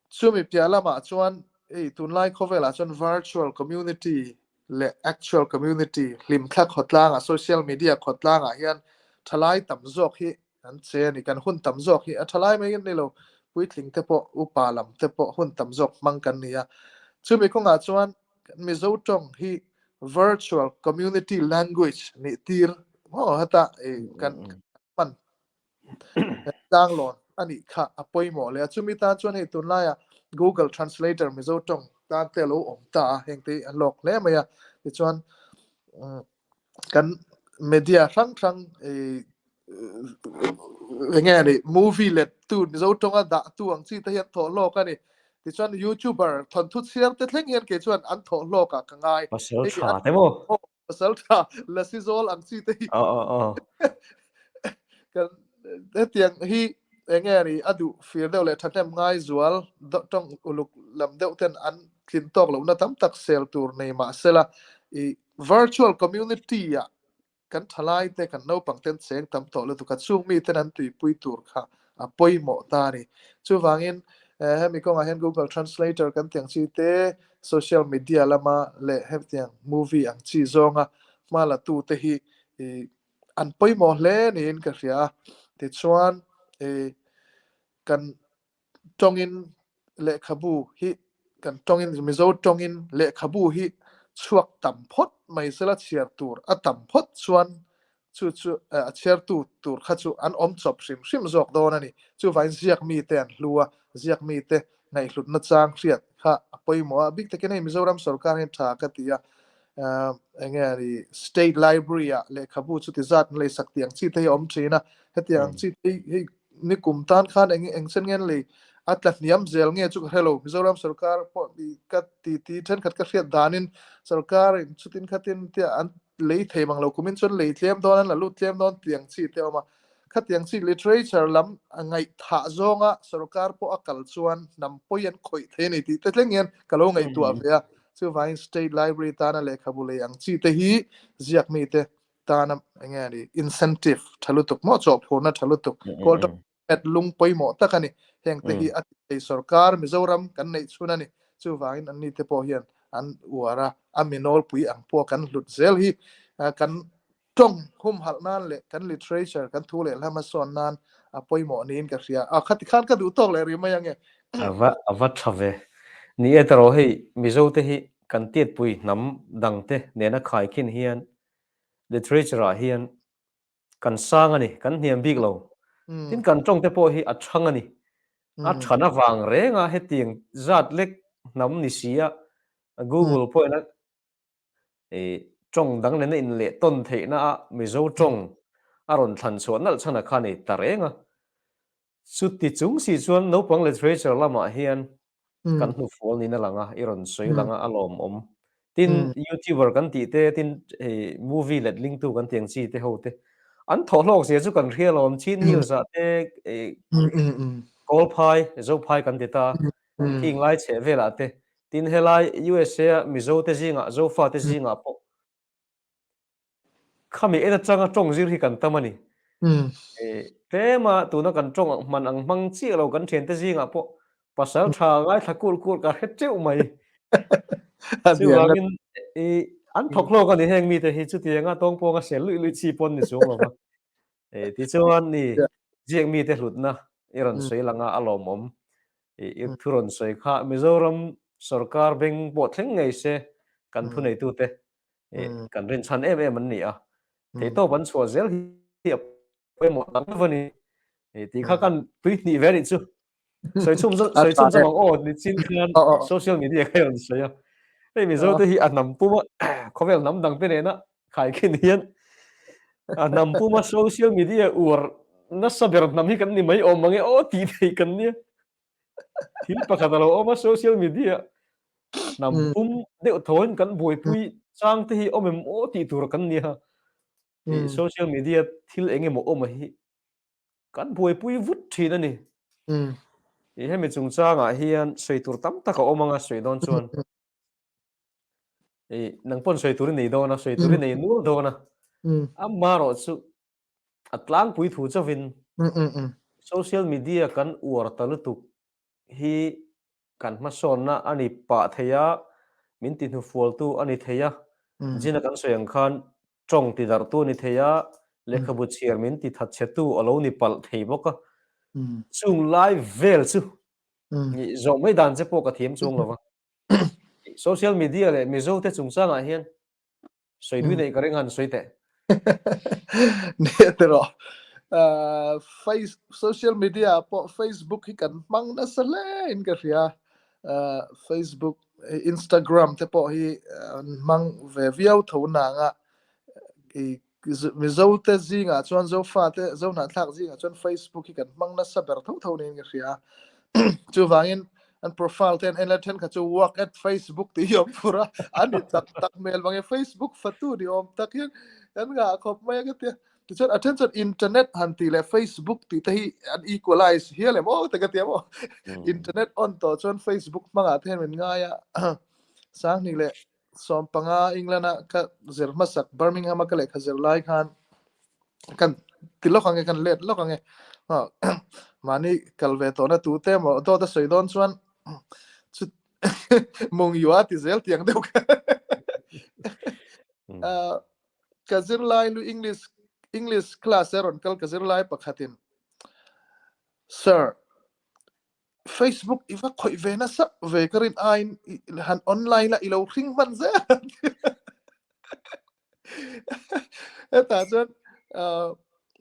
Chumi piah lamah chuan hei tunlai khawvelah chuan virtual community leh actual community hlimthla khawtlangah social media khawtlangah hian thalai tam zawk hi an che a ni. Kan hun tam zawk hi a thalai mai ni lo puitling te pawh upa lam te pawh hun tam zawk hmang kan ni a. Chumi kawngah chuan kan Mizo tawng hi virtual community language nih tir maw heta kan hman Tlanglawn a nih kha a pawimawh leh a. Chumi tan chuan hei tunlaiah Google Translator Mizo tawng tan te a lo awm ta a, heng te hi a hlawk hle mai a. Tichuan kan media hrang hrang eng nge ni movie let tu Mizo tawnga dah tu ang chi te hi an thawh hlawk a ni. Tichuan YouTuber thawnthu chhiar te thleng hian kei chuan an thawh hlawk ah ka ngai. Pasal tha te maw? Pasal tha lasi zawl ang chi te hi. Aw aw aw. Kan hetiang hi enge ni a duh fir deuh leh thahnem ngai zual tawng uluk lam deuh ten an tlin tawk lohna tam tak sel tur nei mahsela i virtual community ah kan thalai te kan naupang ten cheng tam tawh lutuk a chung mi ten an tuipui tur kha a pawimawh ta a ni. Chuvangin hemi kawngah hian Google Translator kan tih ang chi te social media lama leh hetiang movie ang chi zawnga hma la tu te hi an pawimawh hle niin ka hria a. Tichuan kan tawngin lehkhabu hi kan tawngin Mizo tawngin lehkhabu hi chhuak tam phawt mai sela chhiar tur a tam phawt chuan chu chu a chhiartu tur kha chu an awm chawp hrim hrim zawk dawn a ni. Chuvangin ziak mite an hlu a, ziak mite ngaihhlutna chang hriat kha a pawimawh a. Bik takin hei Mizoram sorkar hian tha ka ti a, eng nge ni State Library ah lehkhabu chuti zat an leisak tih ang chi te hi a awm thin a, hetiang ang chi te hi hei nikum tan khan eng eng chen nge an lei a tla hniam zel nge chu ka hre lo. Mizoram sorkar pawh ka ti ti thenkhat ka hriat danin sorkarin chutin khatin tia an lei thei mang lo kumin chuan lei tlem dawn an la lut tlem dawn tiang chi te a awm a, khatiang chi literature lam a ngaihthah zawnga sorkar pawh a kal chuan hnam pawi an khawih thei a ni tih te thleng hian ka lo ngaihtuah ve a, chuvangin state library tana lehkhabu lei ang chi te hi ziak mi te tana eng nge ni incentive tha lutuk maw chawhphurna tha lutuk kawl pet lung pawimawh tak a ni. Heng te hi a ti thei sorkar Mizoram kan neih chhun a ni. Chuvangin anni te pawh hian an uar a, a mi nawlpui ang pawh kan hlut zel hi kan tawng humhalh nan leh kan literature kan thu leh hla hmasawn nan a pawimawh niin ka hria. A khati khan ka duh tawk leh rih mai ange. A va a va tha ve. Ni e tawrh hei Mizo te hi kan tiatpui hnam dang te nena khaikhin hian literature ah hian Kan sang a ni, kan hniam bik lo. Tin kan tawng te pawh hi a thang a ni. A than avang reng a hetiang zat lek hnam ni si a, Google pawhin a tawng dang nena inleh tawn theihna a Mizo tawng a rawn thlan chhuah nalh chhan a kha ni ta reng a. Chuti chung si chuan naupang literature lamah hian kan hnufual niin a lang a, i rawn sawi lang a, a lawmawm. Tin, YouTuber kan tih te, tin hei movie letlingtu kan tih ang chi te ho te, an thawhhlawk zia chu kan hria lawm, Chin Hills ah te, Kawlphai, Zophai kan ti ta, khing lai chheh velah te, tin helai USA a Mizo te zingah, Zofa te zingah pawh Khami en atanga tawng zir hi kan tam a ni. Tlema tuna kan tawng hman ang hmang chiah lo kan thiante zingah pawh pasal tha ngaithla kulh kulh ka hre teuh mai. Chuvangin i an thawk hlawk a ni heng mite hi chutianga tawngpawnga sel luih luih chi pawn ni chuang lo va. Tichuan ni ziak mite hlutna i rawn sawi lang a, a lawmawm. I thu rawn sawi kha Mizoram sorkar beng pawh thleng ngei se kan thuneitute kan rinchhan em em an ni a, theihtawp an chhuah zel hi a pawimawh tak deuh a ni tih kha kan tui hnih ve anih chu. Sawi chhum sawi chhum zawng ang aw ni chin khan social media kha rawn sawi a. Hei Mizo te hi a hnam puma khawvel hnam dang te nena khaikhin hian a hnam puma social media uar nasa ber hnam hi kan ni mai awm ang e aw tih theih kan nia. Thil pakhat a lo awm a, social media hnam pum deuh thawiin kan buaipui chang te hi awm em aw tih tur kan nia. Social media thil eng emaw awm a hi kan buaipui vut thin a ni. Hemi chungchangah hian sawi tur tam tak a awm anga sawi dawn chuan nang pawn sawi tur i nei dawn a, sawi tur i nei nual dawn a. Amaherawh chu a tlangpui thu chauhin social media kan uar ta lutuk hi kan hmasawnna a ni pah thei a, min ti hnufualtu a ni thei a, Jin-a kan sawi ang khan tawng ti darhtu a ni thei a, lehkhabu chhiar min ti thatchhetu a lo ni palh thei bawk a. Chung lai vel chu zawh mai dan che pawh ka thiam chuang lo va. Social media leh Mizo te chungchangah hian Sawi dui neih ka ring han sawi teh. Nia te rawh. Face social media pawh Facebook hi kan hmang nasa hle in ka hria. Facebook, Instagram te pawh hi an hmang ve viau tho nanga i Mizo te zingah chuan Zofa te Zohnahthlak zingah chuan Facebook hi kan hmang nasa ber tho tho niin ka hria. Chuvangin an profile te an en la thenkhat chu work at Facebook tih hi awm fur a, an ni tak tak hmel vang e Facebook fatu ni awm tak hian kan ngah khawp mai a ka tia. Tichuan a then chuan internet han tih leh Facebook tih te hi an equalize hial em aw te ka tia maw. Internet on tawh chuan Facebook hmangah te hian min ngai a. Sanghnih leh 15 England a ka zir hmasak Birmingham a ka lehkha zir lai khan kan ti lawk ange kan let lawk ange mahni kal ve tawhna tu te maw dawt a sawi dawn chuan chu mung yua ti zel tiang deuh kha ka zir lai lu English English class a rawn kal ka zir lai pakhatin sir Facebook i va khawih ve nasa ve ka rin aiin han online la i lo hring hman zel. Hetah chuan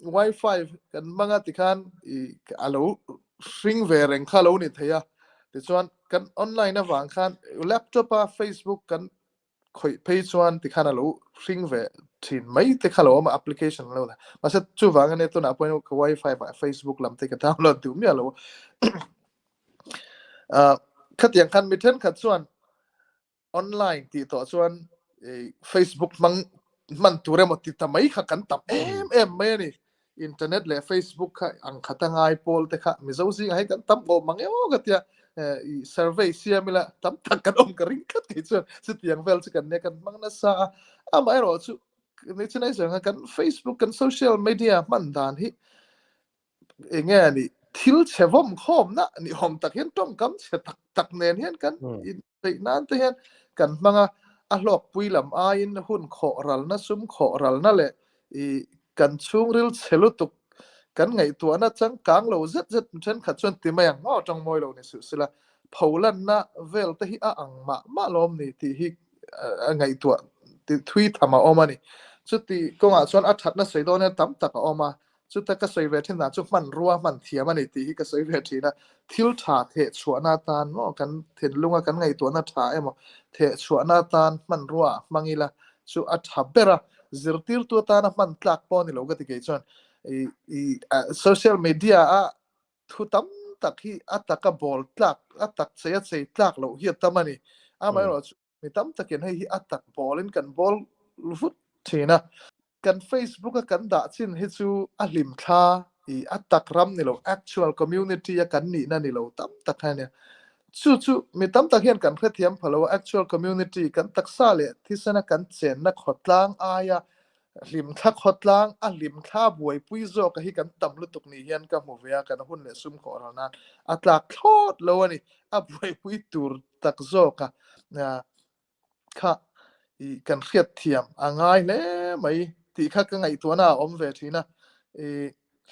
wifi kan hmang a tikhan i a lo hring ve reng kha lo ni thei a. Tichuan kan online avang khan laptop a Facebook kan khawih phei chuan tikhan a lo hring ve thin mai te kha lo awm a application lo la mahse chuvang ania tunah pawhin ka wifi ah Facebook lam te ka download duh miah lo a khatiang khan mi thenkhat chuan online tih tawh chuan Facebook hmang hman tur emaw ti ta mai kha kan tam em em mai a ni Internet leh Facebook kha ang khat a ngai pawl te kha Mizo zingah hian kan tam awm ang e aw ka tia i survey siam ila tam tak kan awm ka ring tlat kei chuan chutiang vel chu kan nia kan hmang nasa a amaherawh chu ni chu nai zawng kan Facebook kan social media hman dan hi enge ni thil chhe vawm khawm na ni awm tak hian tawngkam chhe tak tak nen hian kan in Theih nan te hian kan hmang a, a hlawkpui lam aiin hun khawh ralna, sum khawh ralna leh i kan chhungril chhe lutuk kan ngaihtuahna changkang lo zet zet thenkhat chuan ti mai ang maw tang mawi lo ni suh sila pholanna vel te hi a ang mah mah lawm ni tih hi a ngaihtuah thui tham a awm a ni. Chuti kawngah chuan a thatna sawi dawn hian tam tak a awm a, Chuta ka sawi ve thin dan chu hmanrua hman thiam a ni tih hi ka sawi ve thin a, thil tha theh chhuahna atan maw kan thinlunga kan ngaihtuahna tha emaw theh chhuahna atan hmanrua ah hmang ila chu a tha ber a, zirtirtu atana hman tlak pawh a ni lo ka ti kei chuan i i social media a thu tam tak hi a taka bawl tlak a tak chei a chei tlak loh hi a tam a ni, amaherawhchu Mi tam takin hei hi a tak bawlin kan bawl vut thin a. Kan Facebook a kan dah chin hi chu a hlim thla i a tak ram ni lo, actual community a kan nihna ni lo tam tak kha a nia. Chu chu mi tam tak hian kan hrethiam pha lo a, actual community kan taksa leh thisena kan chenna khawtlang aia hlimthla khawtlang a hlimthla buaipui zawka hi kan tam lutuk ni hian ka hmu ve a, kan hun leh sum khawh ral nan a tlak thlawt lo a ni. A buaipui tur tak zawk a kha i kan hriat thiam a ngai hle mai tih kha ka ngaihtuahna a awm ve thin a i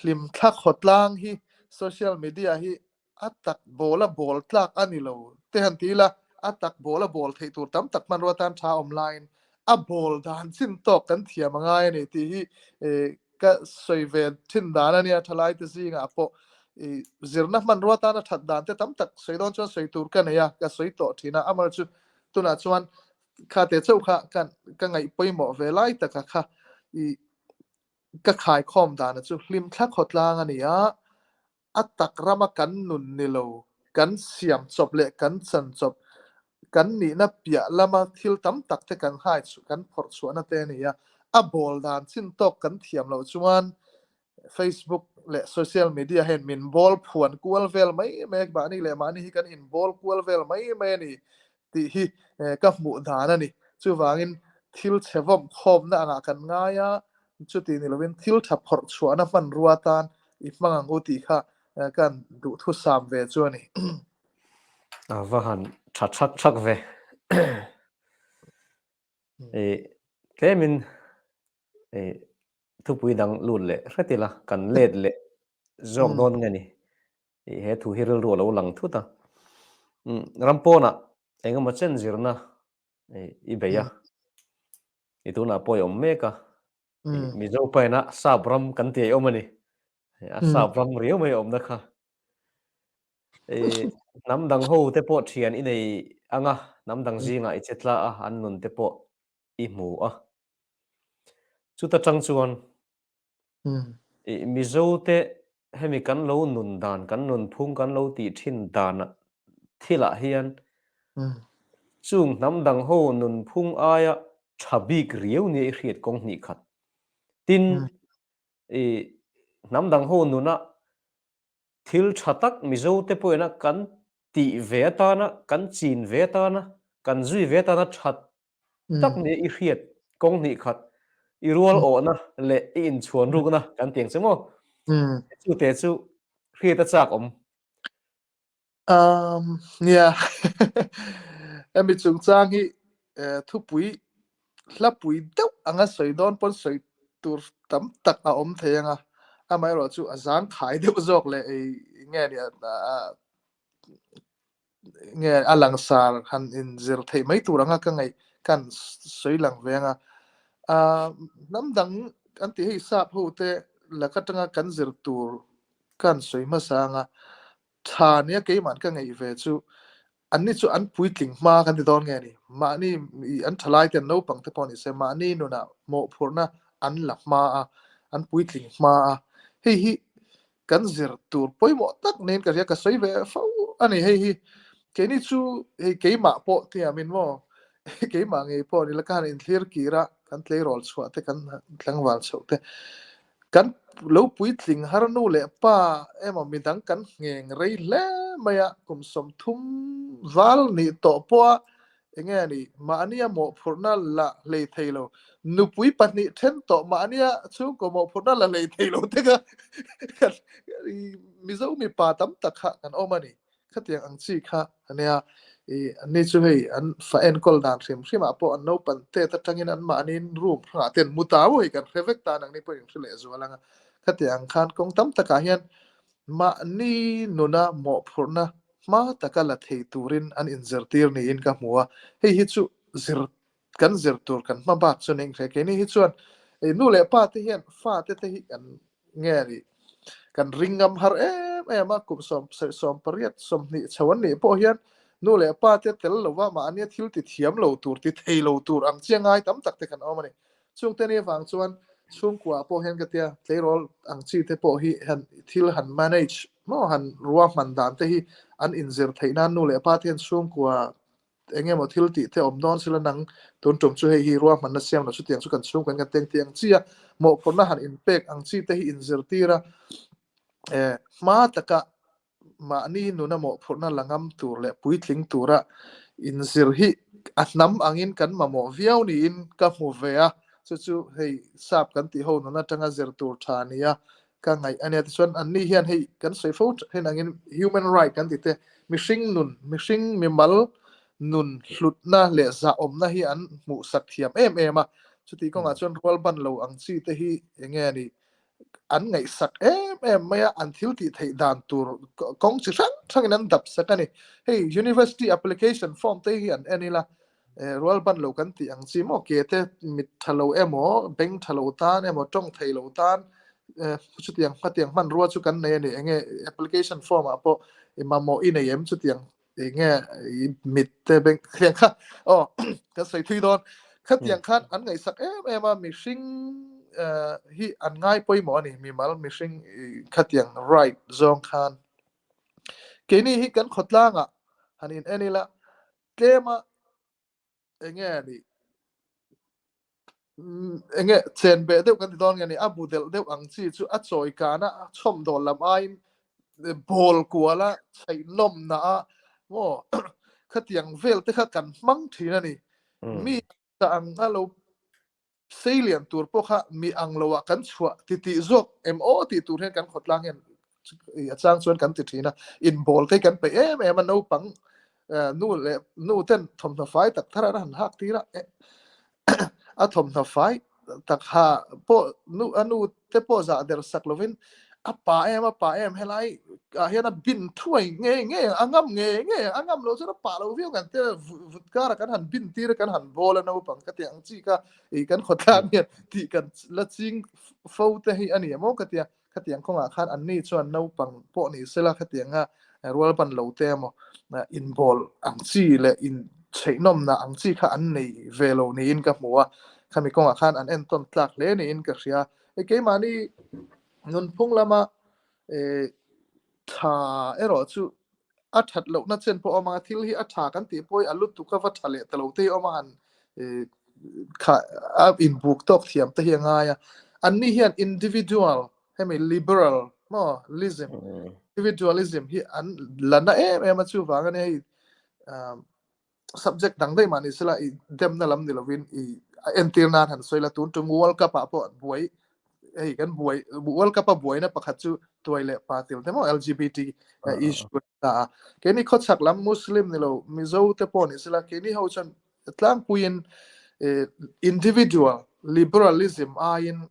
hlimthla khawtlang hi social media hi a tak bawl a bawl tlak a ni lo te han ti ila a tak bawl a bawl theih tur tam tak hmanrua tan tha awm laiin a bawl dan chin tawk kan thiam a ngai a ni tih hi ka sawi ve thin dan a nia thalai te zingah pawh i zirna hmanrua tana that dan te tam tak sawi dawn chuan sawi tur ka nei a ka sawi tawh thin a amar chu tunah chuan kha te chauh kha kan ka ngaih pawimawh ve lai taka kha i ka khai khawm dan chu hlim thla khawtlang a ni a a tak rama kan nun ni lo. Kan siam chawp leh kan chan chawp, kan nihna piah lama thil tam tak te kan hai kan phawrh chhuahna te a ni a. A bawl dan chin tawk kan thiam loh chuan Facebook leh social media hian min bawl phuan kual vel mai mai a, mahni leh mahni hi kan inbawl kual vel mai mai a ni tih hi ka hmuh dan a ni. Chuvangin thil chhe vawm khawmna angah kan ngai a, chuti ni lovin thil tha phawrh chhuahna hmanrua atan i hmang ang u tih kha kan duhthusam ve chu a ni. A va han tha thak thak ve. Tlemin thupui dang lut leh hret ila kan let leh zawk dawn nge ni? He thu hi rilru a lo lang thut a. Ram pawnah engemaw chen zirna i bei a, i tunah pawh i awm mek a. Mizo paina sap ram kan tih a awm a ni. A sap ram riau mai a awmna kha. Hnam dang ho te pawh thian i nei ang a, hnam dang zingah i che tla a, an nun te pawh i hmu a. Chuta tang chuan Mizo te hemi kan lo nun dan, kan nunphung kan lo tih thin danah thilah hian chung hnam dang ho nunphung aia tha bik riau nia i hriat kawng hnih khat. Tin, hnam dang ho nuna Thil tha tak Mizo te pawhin a kan tih ve atana, kan chin ve atana, kan zui ve atana tha tak nia i hriat kawng hnih khat, i rual awhna leh i inchhuan rukna kan ti ang che maw? Chute chu hriat a chak awm. Nia, hemi chungchang hi thupui hlapui deuh anga sawi dawn pawn sawi tur tam tak a awm thei ang a, amaherawh chu a zangkhai deuh zawk leh ei nge ni nge a langsar han inzir theih mai tur anga ka ngaih kan sawi lang ve ang a. Hnam dang an tih hei sap ho te lak atanga kan zir tur kan sawi hmasa ang a, tha nia keimah ka ngaih ve chu anni chu an puitling hma kan ti dawn nge ni? Mahni an thalai te an naupang te pawh ni se mahni nunah mawhphurhna an la hma a, an puitling hma a, hei hi kan zir tur pawimawh tak niin ka hria, ka sawi ve fo a ni hei hi. Keini chu hei keimah pawh tiamin maw keimah ngei pawh ni la ka han inthlir kir a, kan tleirawl chhuah te kan tlangval chhoh te Kan lo puitling har nu leh pa emaw midang kan ngheng rei hle mai a, kum 30 val nih tawh pawha enge a nih mahnia mawhphurhna la hlei thei lo, nupui pahnih then tawh mahnia chhungkaw mawhphurhna la hlei thei lo te kha Mizo mipa tam tak kha kan awm a ni. Khatiang ang chi kha a nia, i anni chu hei an fa enkawl dan hrim hrim ah pawh an naupan tet atangin an mahniin room hrangah te an mu ta maw hei kan hre vek ta nangni pawh in hre leh zual ang a. Khatiang ang khan kawng tam takah hian mahni nuna mawhphurhna hma taka la thei turin an inzirtir niin ka hmu a, hei hi chu zir kan zir tur kan hma bak chu ning hre keini hi chuan nu leh pa te hian fa te te hi kan nge ni kan ring ngam har em em a kum sawm sawm pariat 20 chho an nih pawh hian nu leh pa te tel lova mahnia thil ti thiam lo tur ti thei lo tur ang chi ngai tam tak te kan awm ani chung te ni avang chuan chhungkua pawh hian ka tia tleirawl ang chi te pawh hi han thil han manage maw han ruahman dan te hi an inzir theih nan nu leh pa te hian chhungkua eng emaw thil tih te awm dawn sila nang tun tum chu hei hi ruahmanna siam lo chutiang chu kan chhungkaw in kan teng tih ang chi a, mawhphurhna han inpek ang chi te hi inzirtir a, eh hma taka mahni nuna mawhphurhna la ngam tur leh puitling tura inzir hi a hnam angin kan mamawh viau niin ka hmu ve a, chu chu hei sap kan tih ho nun atanga zir tur tha a ni a, ka ngaih a nia. Tichuan anni hian hei kan sawi fo thin angin human right kan ti te, mihring nun, mihring mimal nun hlutna leh zahawmna hi an hmuhsak thiam em em a. Chutih kawngah chuan rual ban lo ang chi te hi eng nge ni an ngaihsak em em mai a, an thil tih theih dan tur kawng chi hrang hrangin an dap sak a ni. Hei university application form te hi an en ila, Rual ban lo kan tih ang chi maw? Ke te mit tha lo emaw, beng tha lo tan emaw, tawng thei lo tan chutiang hmatiang hmanrua chu kan nei a ni. Enge application form ah pawh i mamawh i nei em chutiang enge i mit te beng khatiang kha aw kan sawi thui dawn. Khatiang khan an ngaihsak em em a, mihring hi an ngai pawimawh a ni, mimal mihring khatiang right zawng khan. Keini hi kan khawtlangah han in en ila tlema enge ni enge chen beh deuh kan ti dawn nge ni a bu delh deuh ang chi chu a chawi kana a chhawm dawl lam aiin bawl kuala chheih nawm na a maw khatiang vel te kha kan hmang thin a ni. Mi ta ang a lo seilian tur pawh kha mi ang lo ah kan chhuah ti tih zawk em aw tih tur hian kan khawtlang hian a chang chuan kan ti thin a, inbawl te hi kan peih em em a, naupang nu leh nu ten thawmhnaw fai tak thar an han hak tir a, a thawmhnaw fai tak ha pawh nu a nu te pawh zah der sak lovin a pa em a pa em helai ah hian a bin thuai ngei ngei ang a ngam ngei ngei ang a ngam loh chuan a pah lo viau kan tia vut kara kan han bin tir a kan han bawl a naupang ka tih ang chi kha ih kan khawtlang hian tih kan la ching fo te hi a ni emaw ka tia khatiang kawngah khan an ni chuan naupang pawh ni sela khatianga rual ban lo te emaw inbawl ang chi leh in chheihnawmna ang chi kha an nei ve lo niin ka hmu a, khami kawngah khan an entawn tlak hle niin ka hria. Hei keimahni nunphung lama tha erawh chu a that lohna chen pawh a awm ang a, thil hi a tha kan tih pawh hi a lutuk a va tha leh ta lo te hi a awm a, han kha a inbuk tawk thiam te hi a ngai a. Anni hian individual hemi liberal maw lism individualism hi an la na em em a chuvang a nia hei subject dang daih mah ni sela i demna lam ni lovin i a entir nan han sawi la tun tum World Cup ah pawh buai hei kan buai World Cup a buaina pakhat chu tuai leh pa til te maw LGBT issue ta a keini khawchhak lam Muslim ni lo Mizo te pawh ni sela keini ho chuan tlangpuiin individual liberalism aiin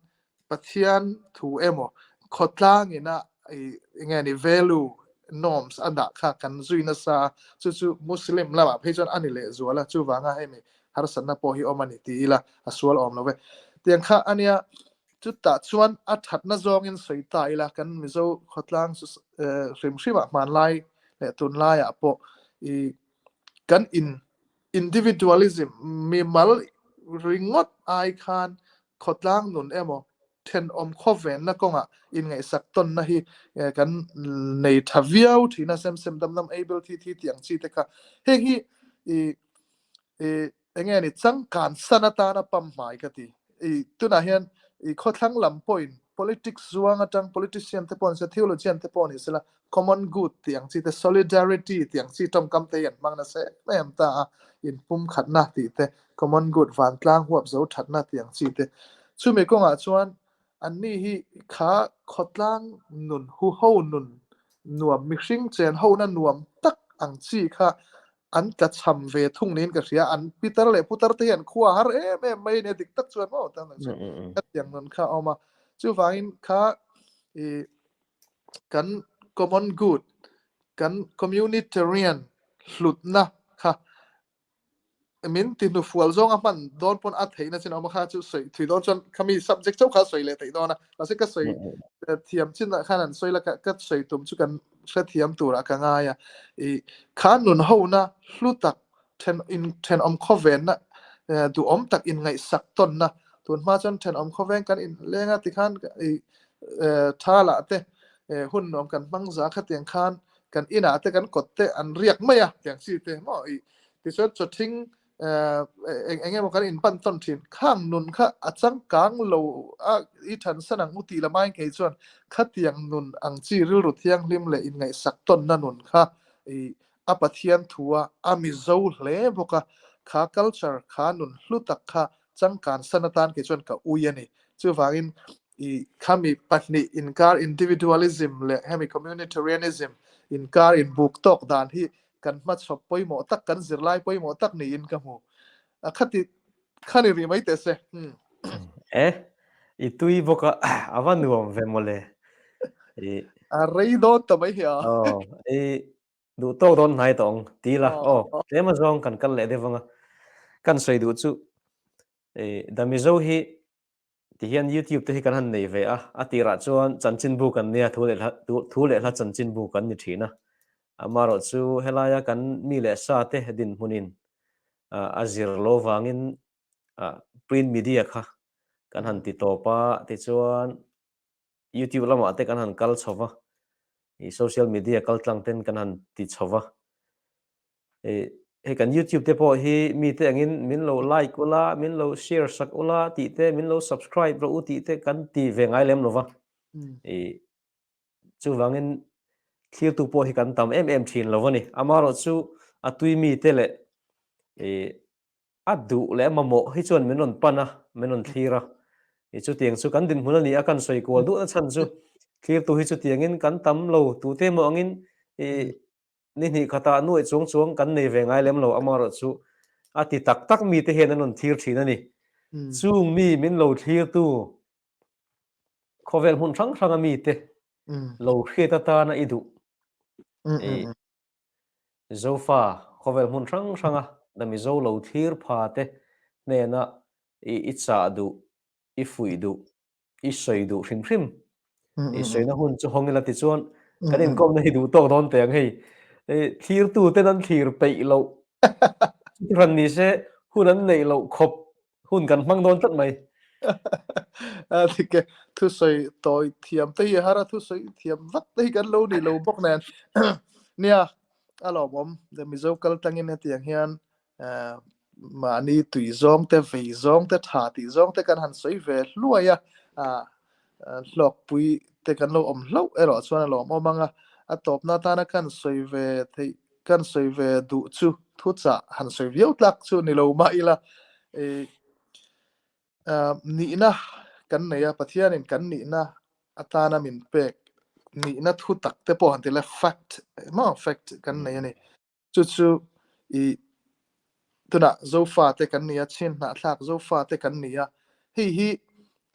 Pathian thu emaw khawtlang ina eng nge ni value norms a dah kha kan zui nasa a, chu chu Muslim lamah phei chuan a ni leh zual a, chuvanga hemi harsatna pawh hi awm a ni ti ila a sual awm lo ve. Tiang kha a nia, chutah chuan a thatna zawngin sawi ta ila kan Mizo khawtlang hrim hrimah hmanlai leh tunlaiah pawh i kan in individualism mimal ringawt ai khan khawtlang nun emaw thenawm khawvenna kawngah inngaihsak tawnna hi kan nei tha viau thin a, sem sem dam dam ei bel thi thi tih ang chi te kha heng hi i eng nge ni changkan san atana pam hmai ka ti. I tunah hian i khawthlang lam pawhin politics zuang atang politician te pawh ni se theologian te pawh ni sela common good tih ang chi te solidarity tih ang chi tawngkam te hi an hmang nasa em em ta a, inpumkhatna tih te common good vantlang huap zo thatna tih ang chi te. Chumi kawngah chuan anni hi kha khawtlang nun huho nun nuam mihring chen hona nuam tak ang chi kha an tla cham ve thung niin ka hria. An pitar leh putar te hi an khua har em em mai a nia dik tak chuan maw tan chu khatiang nun kha a awm a. Chuvangin kha i kan common good kan communitarian hlutna kha min ti hnufual zawng a hman dawn pawn a theihna chin a awm a kha chu sawi thui dawn chuan khami subject chauh kha sawi leh theih dawn a mahse ka sawi thiam chin ah khan an sawi la ka sawi tum chu kan hrethiam turah ka ngai a i kha nun hona hlu tak then in thenawm khawvenna duhawm tak inngaihsak tawnna tun hma chuan thenawm khawveng kan in leng a tikhan i tha lah te hun nuam kan hmang za khatiang khan kan inah te kan kawt te an riak mai a tiang chi te maw i tichuan chawthing eng eng emaw kan inpan tawn thin khang nun kha a changkang lo a i thansan ang u tih lamai ngei chuan khatiang nun ang chi rilru thianghlim leh inngaihsak tawnna nun kha i a Pathian thu a a Mizo hle bawk a kha culture kha nun hlu tak kha changkan san atan kei chuan ka ui a ni chuvangin i khami pahnih inkar individualism leh hemi communitarianism inkar inbuk tawk dan hi kan hmachhawp pawimawh tak kan zirlai pawimawh tak niin ka hmu. A khati khani rih mai teh se. Hmm. E, i tui bawk a, a va nuam ve mawle. I A rei dawn ta mai hi a. Oh, i duh tawk dawn hnai tawh ang ti la. Oh, tlem azawng kan kal leh deuh anga. Kan sawi duh chu i Damizo hi Tihian YouTube te hi kan han nei ve a, a tirah chuan chanchinbu kan nia, thu leh hla thu leh hla chanchinbu kan ni thin a. Amaherawh chu helaia kan mi leh sa te dinhmunin a zir lo vangin print media kha kan han ti tawp a, tichuan YouTube lamah te kan han kal chho va. I social media kaltlang ten kan han ti chho va. Hei kan YouTube te pawh hi mite angin min lo like ula, min lo share sak ula tih te, min lo subscribe rawh u tih te kan ti ve ngai lem lo va. I chuvangin thlirtu pawh hi kan tam em em thin lo a ni. Amaherawhchu a tui mite leh i A duh leh a mamawh hi chuan min rawn pan a, min rawn thlir a. I chutiang chu kan dinhmun a ni a, kan sawi kual duhna chhan chu thlirtu hi chutiangin kan tam lo, tute emaw angin i ni hnih khatah nuaih chuang chuang kan nei ve ngai lem lo, amaherawhchu a ti tak tak mite hian an rawn thlir thin a ni. Chung mi min lo thlirtu khawvel hmun hrang hranga mite lo hriat atana i duh i Zofa khawvel hmun hrang hranga na Mizo lo thlir pha te hnena i i chah duh, i fuih duh, i sawi duh hrim hrim. I sawina hun chu hawng ila tichuan kan inkawmna hi duh tawk dawn teh ang hei. Thlirtu ten an thlir peih loh chuti ni se hun an neih loh khawp hun kan hmang dawn tlat mai. A dik e, thusawi tawi thiam te hi a har a, thusawi thiam vak te hi kan lo ni lo bawk nen. Nia, a lawmawm, the Mizo kal tangin hetiang hian mahni tui zawng te, vei zawng te, tha tih zawng te kan han sawi ve hluai a, hlawkpui te kan lo awm hlauh erawh chuan a lawmawm ang a, a tawpna atana kan sawi ve theih Kan sawi ve duh chu thuchah han sawi viau tlak chu ni lo mah ila i nihna kan nei a, Pathianin kan nihna atana min pek nihna thu tak te pawh han ti ila fact maw fact kan nei a ni. Chu chu i tunah Zofa te kan ni a, chhin hnahthlak Zofa te kan ni a, hei hi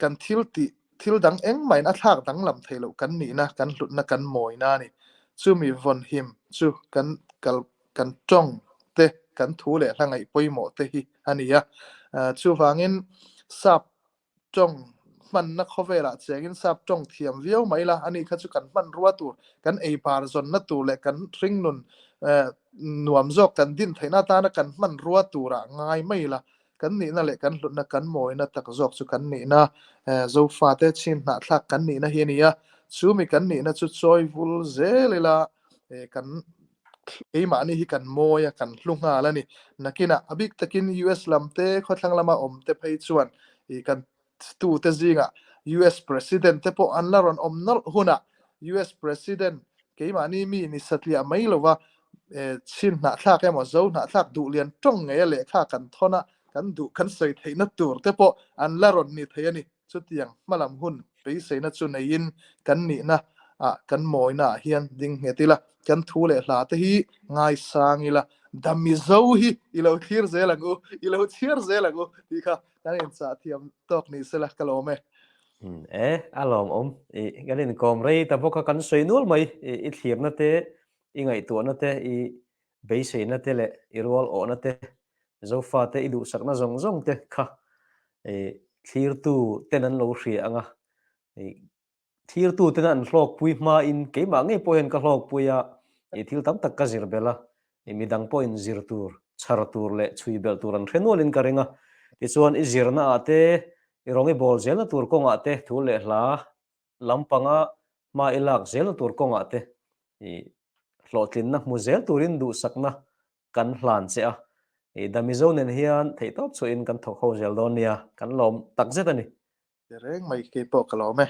kan thil tih thil dang engmahin a thlak danglam thei loh kan nihna, kan hlutna, kan mawina a ni. Chumi vawn him chu kan kal kan tawng te, kan thu leh hla ngaih pawimawh te hi a ni a. Chuvangin sap tawng hmanna khawvelah chengin sap tawng thiam viau mai la, ani kha chu kan hmanrua tur, kan ei bar zawnna tur leh kan hringnun nuam zawk kan din theihna atana kan hmanrua turah ngai mai la, kan nihna leh kan hlutna kan mawina tak zawk chu kan nihna Zofate chhin hnahthlak kan nihna hi a ni a, chu mi kan nihna chu chawi vul zel ila kan keimahni hi kan mawi a, kan hlu nghal a ni. Nakinah a bik takin US lam te, khawthlang lama awm te phei chuan kan tute zingah US President te pawh an la rawn awm nawlh hunah US President keimahni mi ni satliah mai lova chhin hnahthlak emaw zo hnahthlak duh lian tawng ngei a lehkha kan thawn a, kan duh kan sawi theihna tur te pawh an la rawn ni thei a ni. Chutiang hmalam hun beiseina chu neiin kan nihna ah kan mawina ah hian ding nghet ila, kan thu leh hla te hi ngaisang ila, Damizo hi i lo thlir zel ang u, i lo chhiar zel ang u tih kha Kan inchah thiam tawk ni sela ka lawm e. E, a lawmawm. I kan inkawm rei ta bawk a, kan sawi nual mai. I thlirna te, i ngaihtuahna te, i beiseina te leh i rual awhna te, Zofa te i duhsakna zawng zawng te kha thlirtu ten an lo hria ang a. Thirtu tena an hlawkpui hmain keimah ngei pawh hian ka hlawkpui a, i thil tam tak ka zir belh a, i midang pawhin zir tur, chhar tur leh chhui belh tur an hre nualin ka ring a. Tichuan i zirna ah te, i rawng i bawl zelna tur kawngah te, thu leh hla lampanga hma i lak zelna tur kawngah te, i hlawhtlinna hmu zel turin duhsakna kan hlan che a. I Damizo nen hian theihtawp chhuahin kan thawk ho zel dawn nia, kan lawm takzet a ni. Ti reng mai keipawh ka lawm e.